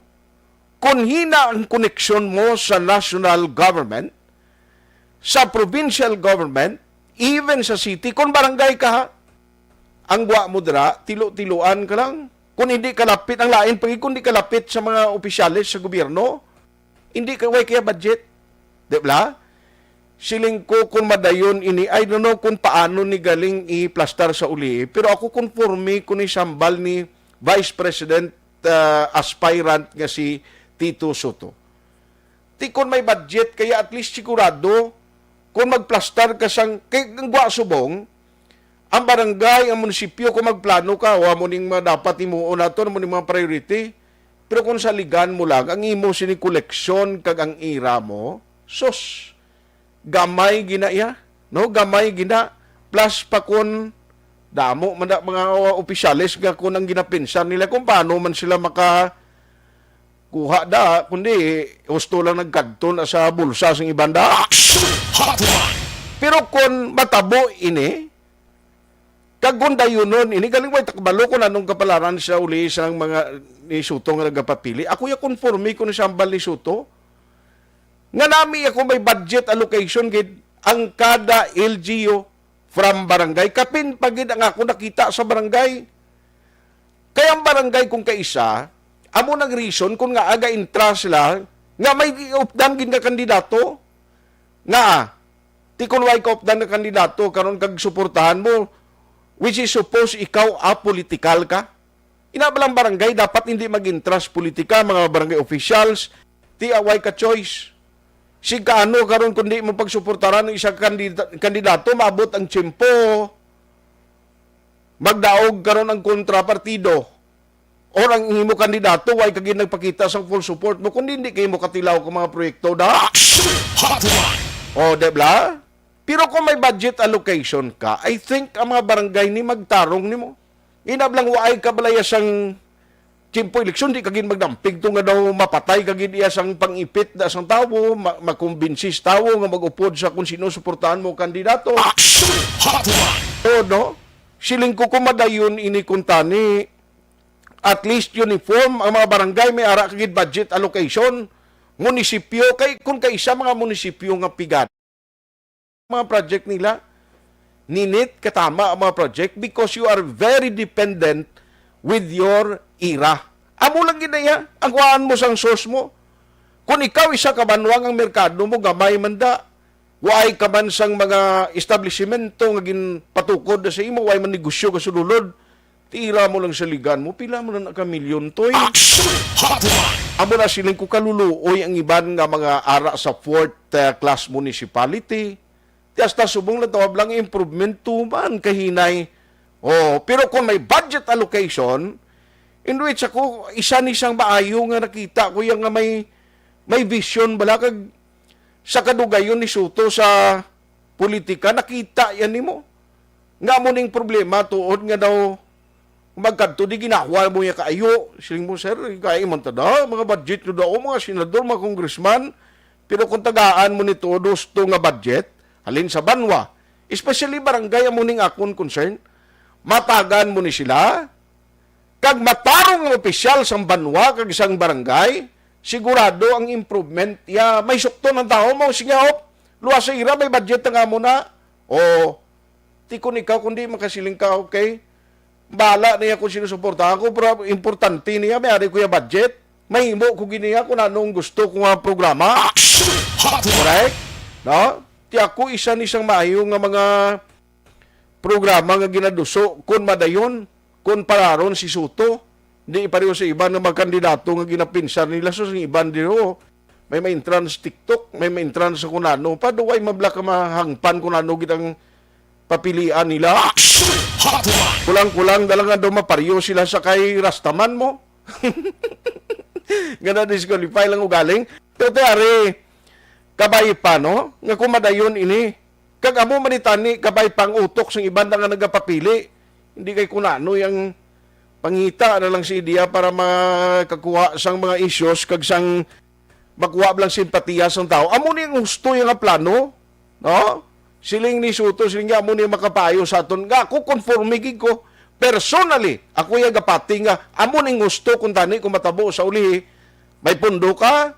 kun hina ang koneksyon mo sa national government, sa provincial government, even sa city, kun barangay ka, ha, ang gwa mo dira, tilo-tiluan ka lang. Kung hindi ka lapit, ang lain pa gid kung di ka lapit sa mga opisyales sa gobyerno, hindi ka, way kaya budget. Di ba? Siling ko, kung madayon ini, I don't know kung paano ni galing iplastar sa uli, pero ako konforme ko ni sambal ni Vice President, ah, aspirant nga si Tito Sotto. Ti kon may budget, kaya at least sigurado, kung magplastar ka sang, kay ang gwa subong, ang barangay, ang munisipyo, kung magplano ka, wa mo ning mga dapat himuon nato, mo ning mga priority. Pero kung saligan mo lang, ang imo sini koleksyon kag ang ira mo, sus, gamay gina iya, no? Gamay gina. Plus pa kun damo man na mga opisyales nga kun ang ginapinsan nila kung paano man sila maka kuha da, kundi husto lang nagkadto na sa bulsa sang iban da. Action Hotline! Pero kun matabo ini, kag kun dayunon ini, galing way takbalo kung anong kapalaran sa uli sang mga ni Sotto nga nagapapili. Ako ya konforme ko ni sambal ni Sotto. Nga nami ako may budget allocation gid ang kada L G U from barangay. Kapin pa gid ang ako nakita sa barangay. Kay ang barangay kung kaisa, amo nang reason kung nga aga intra sila nga may updan gid nga kandidato. Nga, ti kun way ka updan nga kandidato karon kag suportahan mo, which is suppose ikaw apolitikal ka. Ina ba lang barangay dapat hindi mag-intra sa politika, mga barangay officials, ti away ka choice. Si kaano karon kundi mo pagsuportaran ang isa ka kandida-, kandidato, maabot ang tiyempo, magdaog karon ang kontrapartido or ang imo kandidato, way ka gid nagpakita sang full support mo, kundi hindi kayo mo katilaw ka mga proyekto da. Action Hotline! O, di ba? Pero kung may budget allocation ka, I think ang mga barangay ni magtarong nimo. Inab lang waay ka balaya sang tiyempo eleksyon, di ka gid magdampig to nga daw mapatay ka gid iya sang pangipit da sang tawo, ma-, makumbinsi sa tawo nga mag-upod sa kung sino suportahan mo kandidato. Action Hotline! O, no? Siling ko kung madayon ini kuntani, at least uniform ang mga barangay, may ara ka gid budget allocation, munisipyo, kay kung kaisa mga munisipyo nga pigad mga project nila, ninit katama ang mga project because you are very dependent with your ira. Amo lang gid na iya, ang kuhaan mo sang source mo. Kung ikaw isa ka banwa nga ang merkado mo, gamay man da, waay ka man sang mga establisimento nga ginpatukod na sa imo, waay man negosyo ka sululod, ti ira mo lang saligan mo, pila mo na ka milyon, toy? Action Hotline! Amo na siling ko kaluluoy ang iban nga mga ara sa fourth, uh, class municipality. Ti hasta subong lang tawag lang improvement, tuman kahinay Oh, pero kung may budget allocation, in which ako, isa ni sang maayo nga nakita ko yan nga may, may vision bala, kag sa kadugayon ni Soto sa politika, nakita yan nimo. Nga mo ning problema tuod nga daw magkadto di ginawa mo ya kaayo. Siling mo, "Sir, kaya man ta na, mga budget nyo daw, mga senador, mga congressman." Pero kung tagaan mo ni tuod husto nga budget, halin sa banwa, especially barangay, amo ning akon concern, matagan mo ni sila, kag matarong nga opisyal sang banwa kag sang barangay, sigurado ang improvement ya may sukton ang tawo mo. Sige, op, luwas sa ira, may budget na nga mo na. O, tikon ikaw, kundi makasiling ka, okay? Bala niya kung sinusuportahan ko, pero importante niya, may ari ko ya budget. Mahimo ko giniya kung anong gusto ko nga programa. Action Hotline! Correct? No? Ti ako isa ni sang maayo nga mga programa nga ginaduso kun madayon, kun pararon si Soto. Di pareho sa iban nga mga kandidato nga ginapinsar nila. So, sa iban diro, may ma-entrance TikTok, may ma-entrance sa kunano pa, duway mabla ka mahangpan kunano gid ang papilian nila. Action Hotline! Kulang-kulang na lang nga daw mapareho sila sa kay Rastaman mo. Nga na-disqualify lang ugaling. Pero te, ari, kabay pa, no? Nga kumadayon ini. Kag amo man ni tani, kabay pa ang utok sang iban na nga nagapapili. Hindi kay kunano yang pangita na lang si ideya para makakuha sang mga issues kag sang makuha lang simpatiya sang tawo. Amo ni ang husto nga plano, no? Siling ni Soto, siling niya, amo ni makapayo sa aton. Nga ako, konforme gid ko. Personally, ako yung gapati nga, amo ning husto kung tani kung matabo sa ulihi. May pundo ka,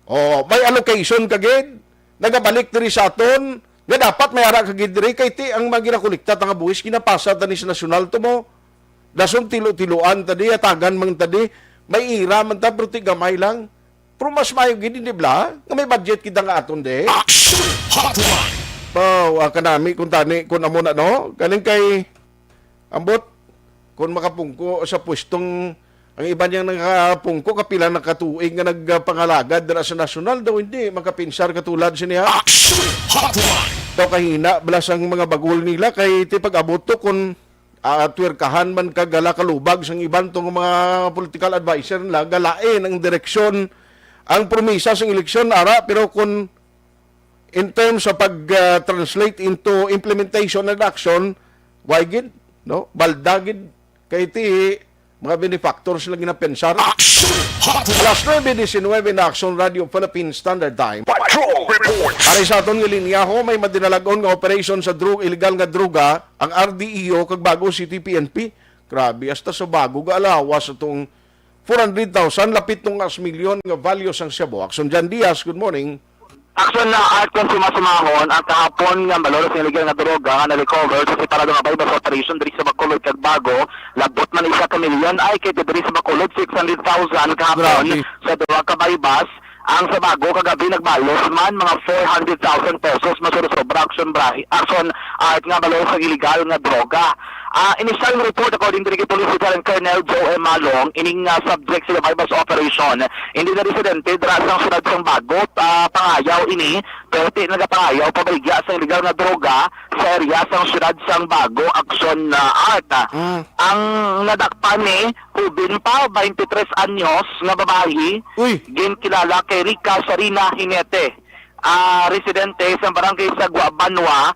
o may allocation ka gid, nagabalik diri sa aton, nga dapat may ara ka gid diri, kay ti ang mga ginakolekta ta nga buhis, ginapasa ta ni sa nasyonal to mo. Dason tilo-tiluan ta di, hatagan man ta di, may ira man ta, pero ti gamay lang. Pero mas maayo gid, di bala, nga may budget kita nga aton di. Action Hotline! Wow, ah, kanami kung tani, kung amo na, no? Galing kay ambot, kung makapungko sa pwestong, ang iban niyang nakapungko, kapila na katuig nga nagpangalagad dira sa nasyonal, daw hindi makapinsar katulad siniya. Action Hotline! Daw kahina, bala sang mga bagol nila, kay ti pag-abot to, kung ah, twerkahan man kag gala kalubag sang iban tong mga political advisor nila, galain ang direksyon, ang promisa sang eleksyon, ara, pero kung in terms of pag, ah, translate into implementation and action, why gid, no? Balda gid kay ti mga benefactors lang ginapensar. Action Hotline! Alas nuebe diecinuebe na Action Radio Philippine Standard Time. Patrol Report! Para sa aton nga linya, ho, may madinalagon nga operasyon sa drug, illegal nga droga, ang R D E O kag Bago City P N P. Grabe, hasta sa Bago gaalawas atong four hundred thousand, lapit tong as milyon nga value sang shabu. Action Jan Diaz, good morning. Action na at kung sumasumahon ang kahapon nga balor sa illegal nga droga nga na-recover sa separado nga buy-bust operation diri sa Bacolod kag Bago, labot man isa ka milyon ay kay diri sa Bacolod six hundred thousand kahapon. Grabe. Sa duha ka buy-bust. Ang sa Bago kagabi nagbalos man mga four hundred thousand pesos, masurosobra action brahi, action art nga balor sa illegal nga droga. Ah, initial report according to kay Police Lieutenant Colonel Joe M. Malong, ining, ah, subject sa buy-bust operation, hindi na residente dira sa siyudad sang Bago, ah, pangayaw ini, pero ti nagapangayaw pabaligya sa illegal nga droga sa area sang siyudad sang Bago, action, ah, art. Mm. Ang nadakpan ni Hubin pa, twenty-three anyos nga babayi, Uy! ginkilala kay Rica Sarina Hinete, ah, residente sa barangay Sagwa, Banwa,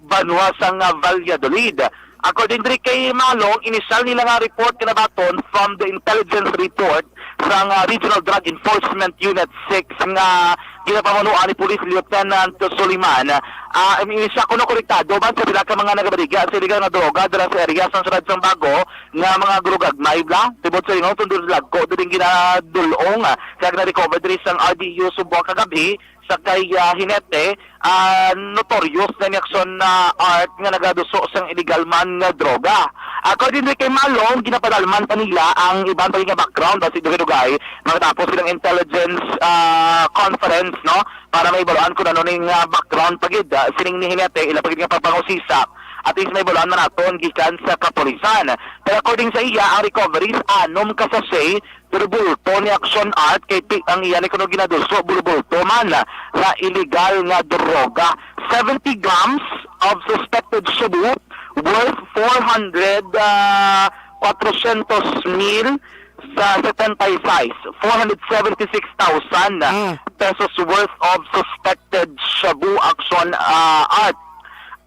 Banwa sang, ah, Valladolid. According diri kay Malong, initial nila nga report kinabaton from the intelligence report sang, ah, Regional Drug Enforcement Unit six nga ginapamunuan ni Police Lieutenant Soliman. Ah, initial kuno konektado man sa pila ka mga nagabaligya sa illegal nga droga dira sa area sang siyudad sang Bago, nga mga grugagmay bala, tibod sa ingon, tundod lagko, dili ginadul-ong, ah, kag na-recover diri sang R D U Sumbo kagabi sa kay, ah, Hinete, ah, notorious na ni action na art nga nagaduso sang illegal man nga droga. According kay Malong, ginapadalman pa nila ang iban pa nga background, basi dugay-dugay, makatapos silang intelligence, ah, conference, no? Para maibaluan kung ano ning, ah, background pa gid, ah, sining ni Hinete, ila pa gid nga pagpangusisa. At least maibaluan man naton gikan sa kapulisan. Pero according sa iya, ang recoveries, anom ka sachet, pero bulto ni action art, kay ti-, ang iya ni kuno ginaduso, bulbulto man sa illegal nga droga. Seventy grams of suspected shabu worth four hundred, ah, kwatrosyentos mil sa setenta y seis, four hundred seventy-six thousand Mm. pesos worth of suspected shabu action, ah, Art.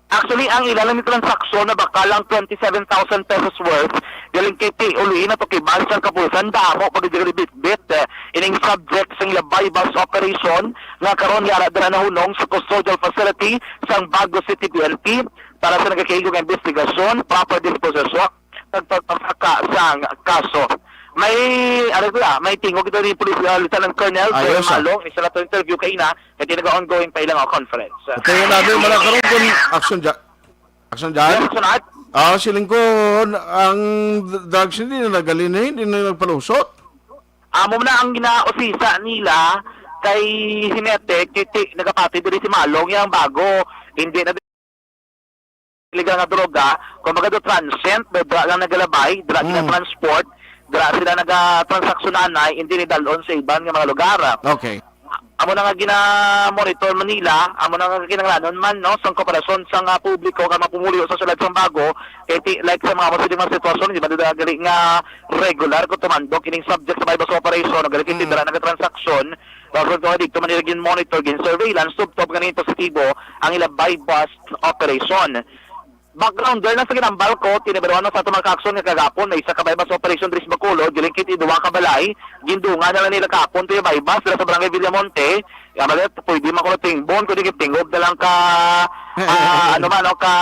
Actually, ang ilalim ni transaksyon na bakal ang twenty-seven thousand pesos worth, galing kay T. Uluin at Okibal sang kapulisan, damo pa gid diri bitbit, eh, ining subject sang labay bus operation nga karon nga ara dira nahunong sa custodial facility sang Bago City P N P para sa nagakaigo nga investigasyon, proper disposition, kag pagpasaka sang kaso. May, ano ko ya, may tingog ito ni Police, uh, Lieutenant Colonel Ayos, Joel ah. Malong, isa na to interview kaina, kay nag-ongoing pa ilang, uh, conference. Kaya namin, mga karon, kung action dyan. Action dyan? Yes, sunod. Ah, siling ko, ang d-, drugs hindi na nagalin, hindi na nagpalusot. Amo na ang ginausisa nila kay Jinete, kay ti-, nagapati diri si Malong, yang bago, hindi na illegal nga droga, kumbaga do transient, do dra lang nagalabay, dra Mm. gina-transport, dra sila nagatransaksyon anay, hindi ni dalon sa iban nga mga lugar. Okay. Amo na nga gina-monitor man nila, amo na nga kinahanglanon man, no, sang kooperasyon sang, ah, publiko kag mga pumuluyo sa siyudad sang Bago, kay ti-, like sa mga amo sini mga sitwasyon, di ba, dira gali nga regular ko tumandok ining subject sa buy-bust operation, o gali kay Mm. dira nagatransaksyon, kag dito man nila gin-monitor, gin-surveillance, tubtob nga naging positibo ang ila buy-bust operation. Backgrounder lang sa ginambal ko, tinibaruan sa ato mga kaaksyon nga kagapon, may isa ka buy-bust operation diri sa Bacolod, dili kit duha ka balay, gindungan na lang nila kahapon, to yung buy-bust, dira sa Barangay Villamonte, nga malit, pwede man ko na tingbon, kundi gitingob na lang ka, ah, ano man, no, ka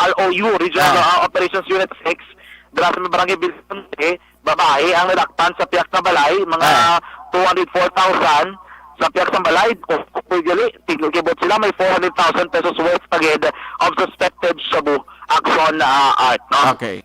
R O U, Regional, Ah. ah, Operations Unit six, dira sa Barangay Villamonte, babae ang nadakpan sa piyak nga balay, mga Ah. two hundred four thousand sa piyak sang balay. Kung, kung gali, tig-, kibot sila, may four hundred thousand pesos worth pa gid of suspected shabu action, ah, Art, no? Okay.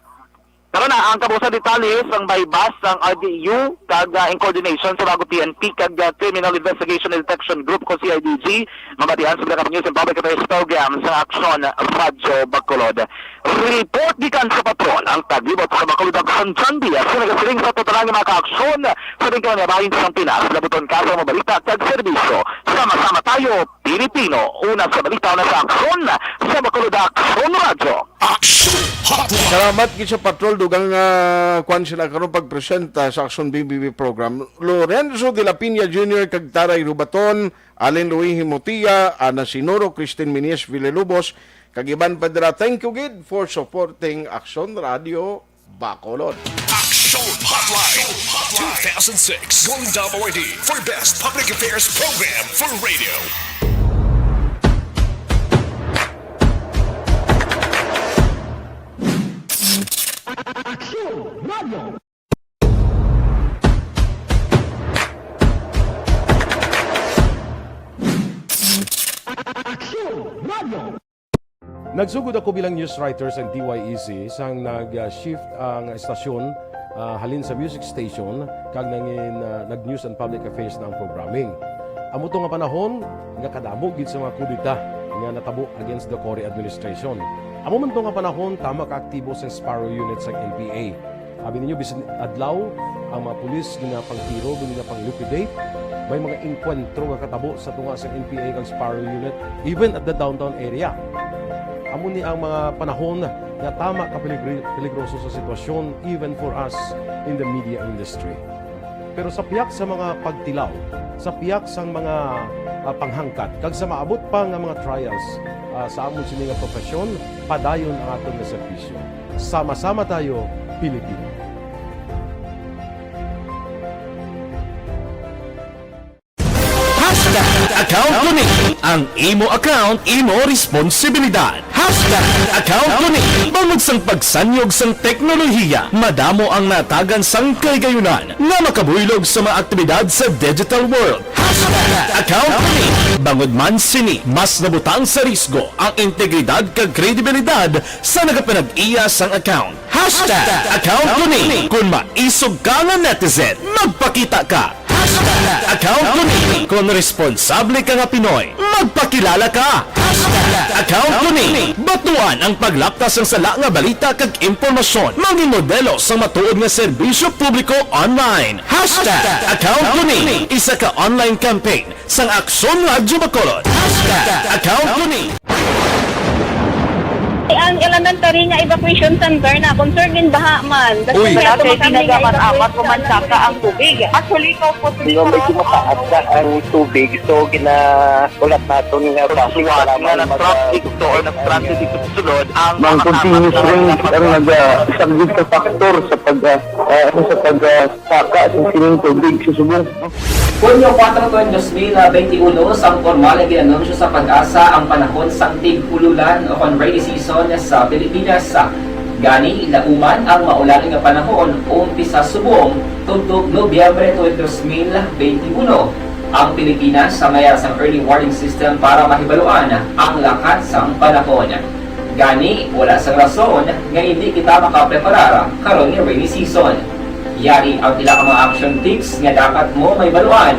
Karon na, ang kabuusan detalye sang buy-bust sang R D U kag, ah, in coordination sa Bago P N P kag, ah, Criminal Investigation and Detection Group, kung C I D G, mabatian sa Black News and Public Affairs Program sa Aksyon Radyo Bacolod. Report gikan sa patrol, ang taglibot sa Bacolod, Action John Diaz, nga nagasiling sa totolan nga mga kaaksyon sa tingkang nga bahin sang Pinas. Labuton ka sa mga balita kag serbisyo. Sama-sama tayo, Pilipino. Una sa balita, una sa aksyon, sa Bacolod, Aksyon Radyo. Action Hotline. Salamat gid sa patrol, dugang, ah, kwan sila karon pagpresenta sa Aksyon B B B program. Lorenzo de la Piña Junior kag Taray Rubaton, Allen Louis Himutia, Ana Sinoro, Christine Minies Villalobos, kag iban pa dira. Thank you gid for supporting Aksyon Radio Bacolod. Action Hotline two thousand six Golden Dome Awardee for Best Public Affairs Program for Radio. Aksyon Radio. Aksyon Radio. Nagsugod ako bilang news writer sa D Y E C sang nag-shift ang estasyon, ah, halin sa music station kag nangin, ah, nag-news and public affairs na ang programming. Amo to nga panahon nga kadamo gid sa mga kudeta nga natabo against the Cory administration. Amo man to nga panahon tama ka aktibo sang Sparrow Unit sang N P A. Abi ninyo, bisan adlaw, ang mga pulis ginapangtiro, ginapang-liquidate. May mga engkwentro nga katabo sa tunga sa N P A kag Sparrow Unit, even at the downtown area. Amo ni ang mga panahon nga tama ka peligri-, peligroso sa sitwasyon, even for us in the media industry. Pero sa piyak sa mga pagtilaw, sa piyak sang mga, ah, panghangkat, kag sa maabot pa nga mga trials, ah, sa amon sini nga profesyon, padayon ang aton nga serbisyo. Sama-sama tayo, Pilipino. Hashtag account ko ni. Ang imo account, imo responsibilidad. Hashtag account ko ni. Bangod sang pagsanyog sang teknolohiya, madamo ang natagan sang kahigayunan nga makabuylog sa mga aktibidad sa digital world. Hashtag account ko ni. Bangod man sini, mas nabutang sa risgo ang integridad kag kredibilidad sa nagapanag-iya sang account. Hashtag account ko ni. Kung maisog ka nga netizen, magpakita ka. Hashtag account ko ni. Kung responsable ka nga Pinoy, magpakilala ka. Hashtag account ko ni. Batuan ang paglapta sang sala nga balita kag impormasyon. Maging modelo sang matuod nga serbisyo publiko online. Hashtag account ko ni. Isa ka online campaign sang Aksyon Radyo Bacolod. Hashtag account ko ni. Ang elementary nga evacuation center na concerned din baha man. Kasi Uy. Wala kay tinaga man apat o man saka ang tubig. Actually, ko po Di ba, medyo mataas na ang tubig, so ginaulat naton nga Suwat nga nag-traffic to or nag-transit dito sa sulod ang Mang mga continuous tapat na rain ang nag-, ah, subject sa factor sa pag, ah, ah, ano, sa pag, ah, saka sa sining tubig sa subong. Hunyo kuwatro, dos mil benti uno, sang pormal nga gin-anunsyo sa PAGASA ang panahon sang tig-ululan o kon rainy season sa Pilipinas. Gani, lauman ang maulan nga panahon umpisa subong tubtob Nobyembre twenty, dos mil benti uno. Ang Pilipinas sa mayara sang early warning system para mahibaluan ang lakat sang panahon. Gani, wala sang rason nga indi kita makapreparar karon nga rainy season. Yari ang pila ka mga action tips nga dapat mo mahibaluan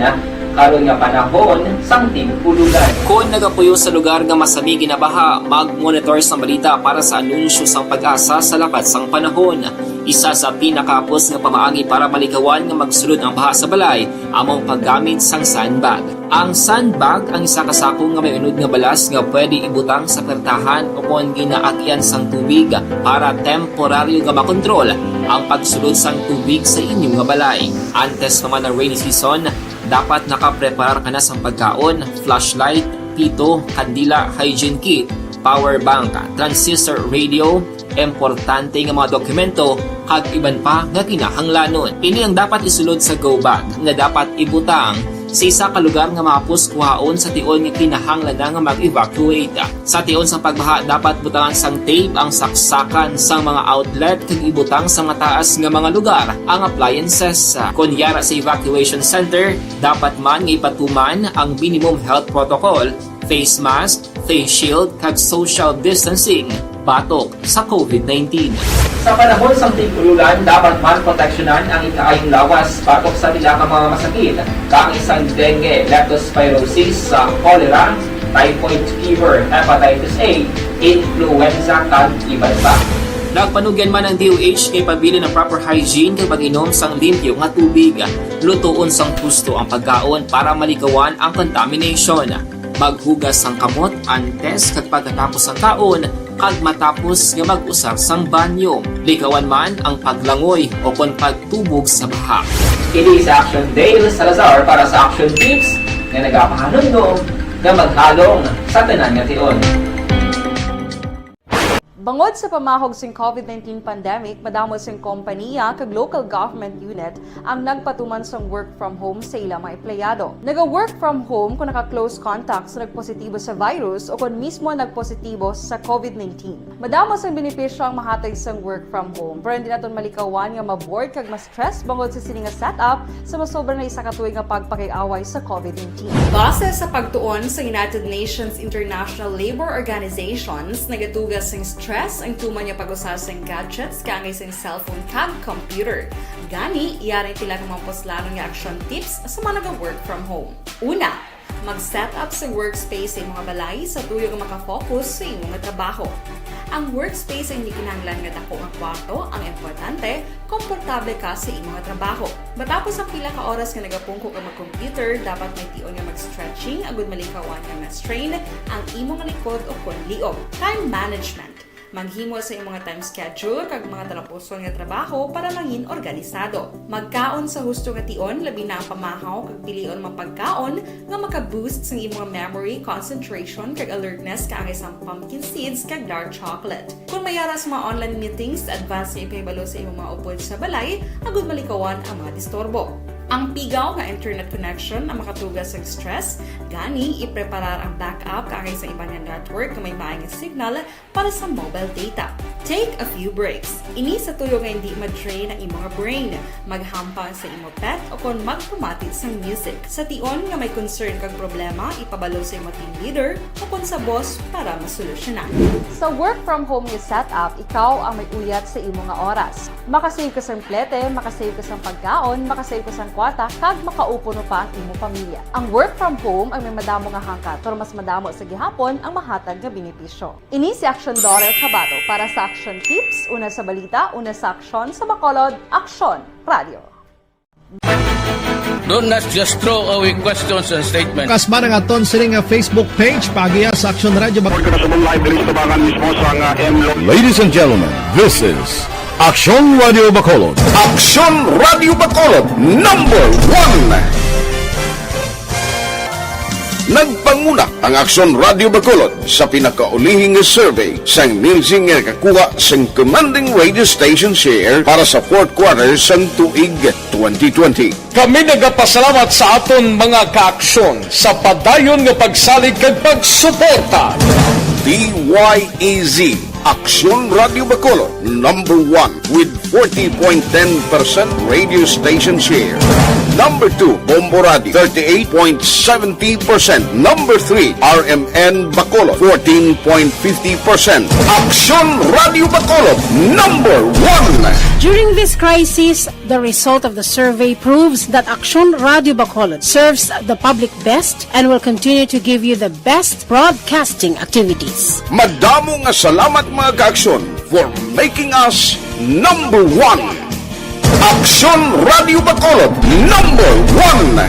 karon nga panahon sang tig-ululan. Kon nagapuyo sa lugar nga masami ginabaha, mag-monitor sang balita para sa anunsyo sang PAGASA sa lakat sang panahon. Isa sa pinakahapos nga pamaagi para malikawan nga magsulod ang baha sa balay amo ang paggamit sang sandbag. Ang sandbag ang isa ka sako nga may unod nga balas nga pwede ibutang sa pertahan o kon ginaagian sang tubig para temporaryo nga makontrol ang pagsulod sang tubig sa inyo nga balay. Antes pa man ang rainy season, dapat nakapreparar ka na sang pagkaon, flashlight, pito, kandila, hygiene kit, power bank, transistor radio, importante nga mga dokumento, kag iban pa nga kinahanglanon. Ini ang dapat isulod sa go bag nga dapat ibutang sa isa ka lugar nga mahapos kuhaon sa tion nga kinahanglan na nga mag-evacuate. Sa tion sa pagbaha, dapat butangan sang tape ang saksakan sang mga outlet kag ibutang sa mataas nga mga lugar ang appliances. Kon yara sa evacuation center, dapat man nga ipatuman ang minimum health protocol, face mask, face shield, kag social distancing batok sa COVID nineteen. Sa panahon sang tig-ululan, dapat man proteksyonan ang ikaayong lawas batok sa pila ka mga masakit, kaangay sang dengue, leptospirosis, sa cholera, typhoid fever, hepatitis A, influenza, kag iban pa. Nagpanugyan man ang D O H nga ipabilin ang proper hygiene kag pag-inom sang limpyo nga tubig. Lutoon sang husto ang pagkaon para malikawan ang contamination. Maghugas sang kamot antes kag pagkatapos sang kaon, kag matapos nga mag-usar sang banyo. Likawan man ang paglangoy o kon pagtubog sa baha. Ini si Action Dale Salazar para sa Action Tips nga nagapahanumdom nga maghalong sa tanan nga tion. Bangod sa pamahog sing COVID nineteen pandemic, madamo sing kompaniya kag local government unit ang nagpatuman sang work from home sa ila mga empleyado. Naga-work from home kung naka-close contact sa nagpositibo sa virus o kon mismo nagpositibo sa COVID nineteen. Madamo sang benepisyo ang mahatag sang work from home, pero hindi naton malikawan nga ma-bored kag ma-stress bangod sa sini nga setup sa masobra na isa ka tuig nga pagpakig-away sa COVID nineteen. Base sa pagtuon sa United Nations International Labour Organizations, nagatuga sing stress ang tuman nga pag-usa sing gadgets kaangay sing cellphone kag computer. Gani, yari ang pila ka mga puslanon nga action tips sa mga naga-work from home. Una, mag-set up sa workspace sa imong balay sa tuyo nga makafocus sa imong trabaho. Ang workspace ay hindi kinahanglan nga dako nga kwarto ang importante, komportable ka sa imong trabaho. Matapos ang pila ka oras nga nagapungko ka mag-computer, dapat may tion nga mag-stretching agud malikawan nga ma-strain ang imong likod o kon liog. Time management. Maghimo sa imong time schedule kag mga talapuson nga trabaho para mangin organisado. Magkaon sa husto nga tion, labi na ang pamahaw kag pilion mga pagkaon nga maka-boost sang imong memory, concentration, kag alertness kaangay sang pumpkin seeds kag dark chocolate. Kon may ara sa mga online meetings, advance nga ipahibalo sa imong mga upod sa balay agud malikawan ang mga disturbo. Ang pigaw nga internet connection ang makatuga sang stress, gani ipreparar ang backup kaangay sa iban nga network nga may maayo nga signal para sa mobile data. Take a few breaks. Ini sa tuyo nga hindi ma-drain ang imong brain. Maghampang sa imo pet o kon magpamati sang music. Sa tion nga may concern kag problema, ipabalo sa imo team leader o kon sa boss para masolusyonan. Sa work from home nga setup, ikaw ang may uyat sa imo nga oras. Makasave ka sang plete, makasave ka sang pagkaon, makasave ka sang kwarta, kag makaupo pa ang imo pamilya. Ang work from home ang may madamo nga hangkat, pero mas madamo sa gihapon ang mahatag nga benepisyo. Ini si Action Daughter Kabato para sa Action Tips, una sa balita, una sa aksyon, sa Bacolod, Aksyon Radio. Do not just throw away questions and statements. Kasmara nga aton sini nga Facebook page, paagiha sa Aksyon Radyo Bac- Sa subong live diri sa tabangan mismo sa nga M Lo- Ladies and gentlemen, this is Aksyon Radio Bacolod. Aksyon Radio Bacolod, number one. Nagpanguna ang Aksyon Radio Bacolod sa pinakaulihing survey sang Nielsen nga nakakuha sang commanding radio station share para sa fourth quarter sang tuig twenty twenty. Kami nagapasalamat sa aton mga kaaksyon sa padayon nga pagsalig kag pagsuporta. D Y E Z, Aksyon Radio Bacolod, number one with forty point ten percent radio station share. Number two, Bombo Radio, thirty-eight point seventy percent. Number three, R M N Bacolod, fourteen point fifty percent. Aksyon Radio Bacolod, number one. During this crisis, the result of the survey proves that Aksyon Radio Bacolod serves the public best and will continue to give you the best broadcasting activities. Madamo nga salamat, mga kaaksyon, for making us number one. Aksyon Radio Bacolod, number one.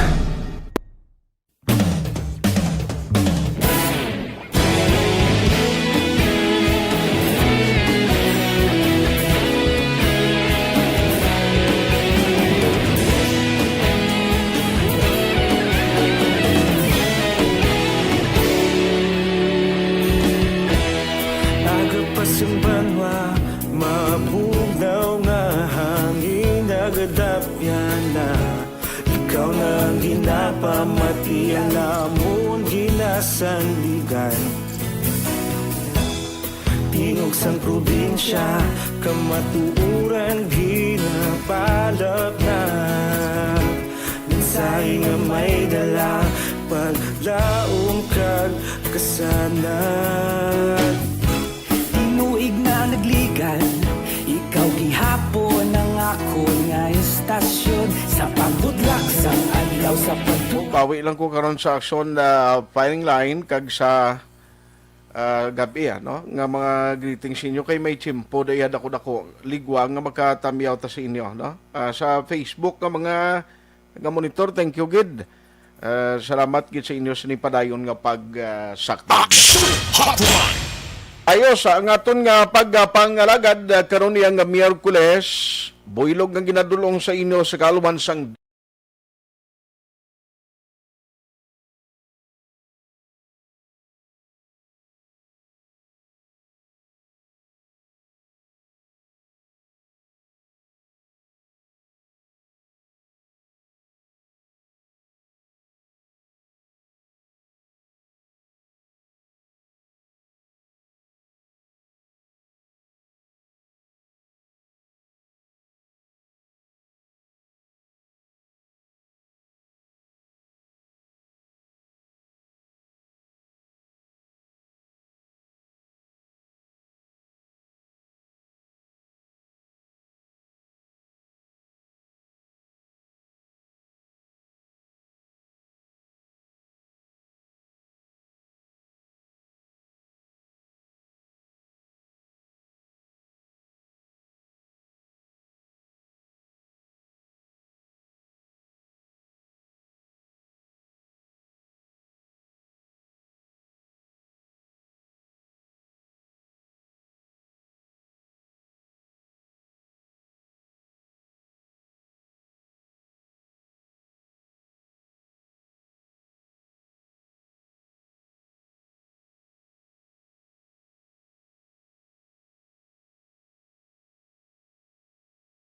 Aga pa sing banwa, mabugnaw nga hangin nagadapyan na. Ikaw na ang ginapamati, ang amon ginasandigan. Tingog sang probinsya, kamatuoran ginapalapnap. Mensahe nga may dala, paglaom kag kasanag. Tinuig na nagligan, ikaw gihapon ang akon nga istasyon. Sa pagbutlak sang adlaw, sa pagtu- Pawi lang ko karon sa Aksyon, ah, firing line kag sa, ah, gab-i, ah, no? Nga mga greetings sa inyo kay may tiyempo, daya dako-dako, ligwa nga makatamyaw ta sa inyo, no? Ah, sa Facebook nga mga nga monitor, thank you gid. Ah, salamat gid sa inyo sa nipadayon nga pag, ah, sakto. Aksyon Hotline. Ayos, ah, ang aton nga pagpangalagad, ah, karon niya nga Miyerkules, buylog nga ginadul-ong sa inyo sa kaaluman sang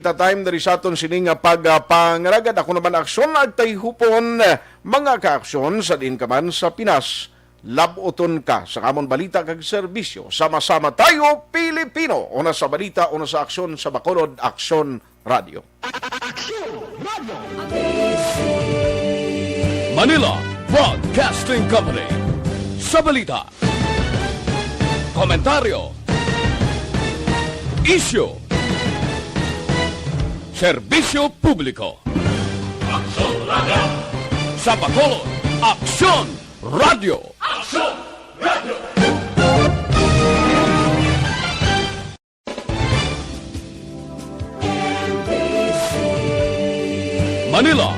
Ta time diri sa aton sini nga pagpangalagad. Ako naman, Aksyon Agtay Hupon, mga kaaksyon sa diin ka man sa Pinas, lab-uton ka sa amon balita kag serbisyo. Sama-sama tayo, Pilipino! Una sa balita, una sa aksyon, sa Bacolod Aksyon Radio. Aksyon Radio. Manila Broadcasting Company. Sa balita, komentaryo, isyu, serbisyo publiko. Aksyon Radio. Sa Bacolod, Aksyon Radio. Aksyon Radio. Manila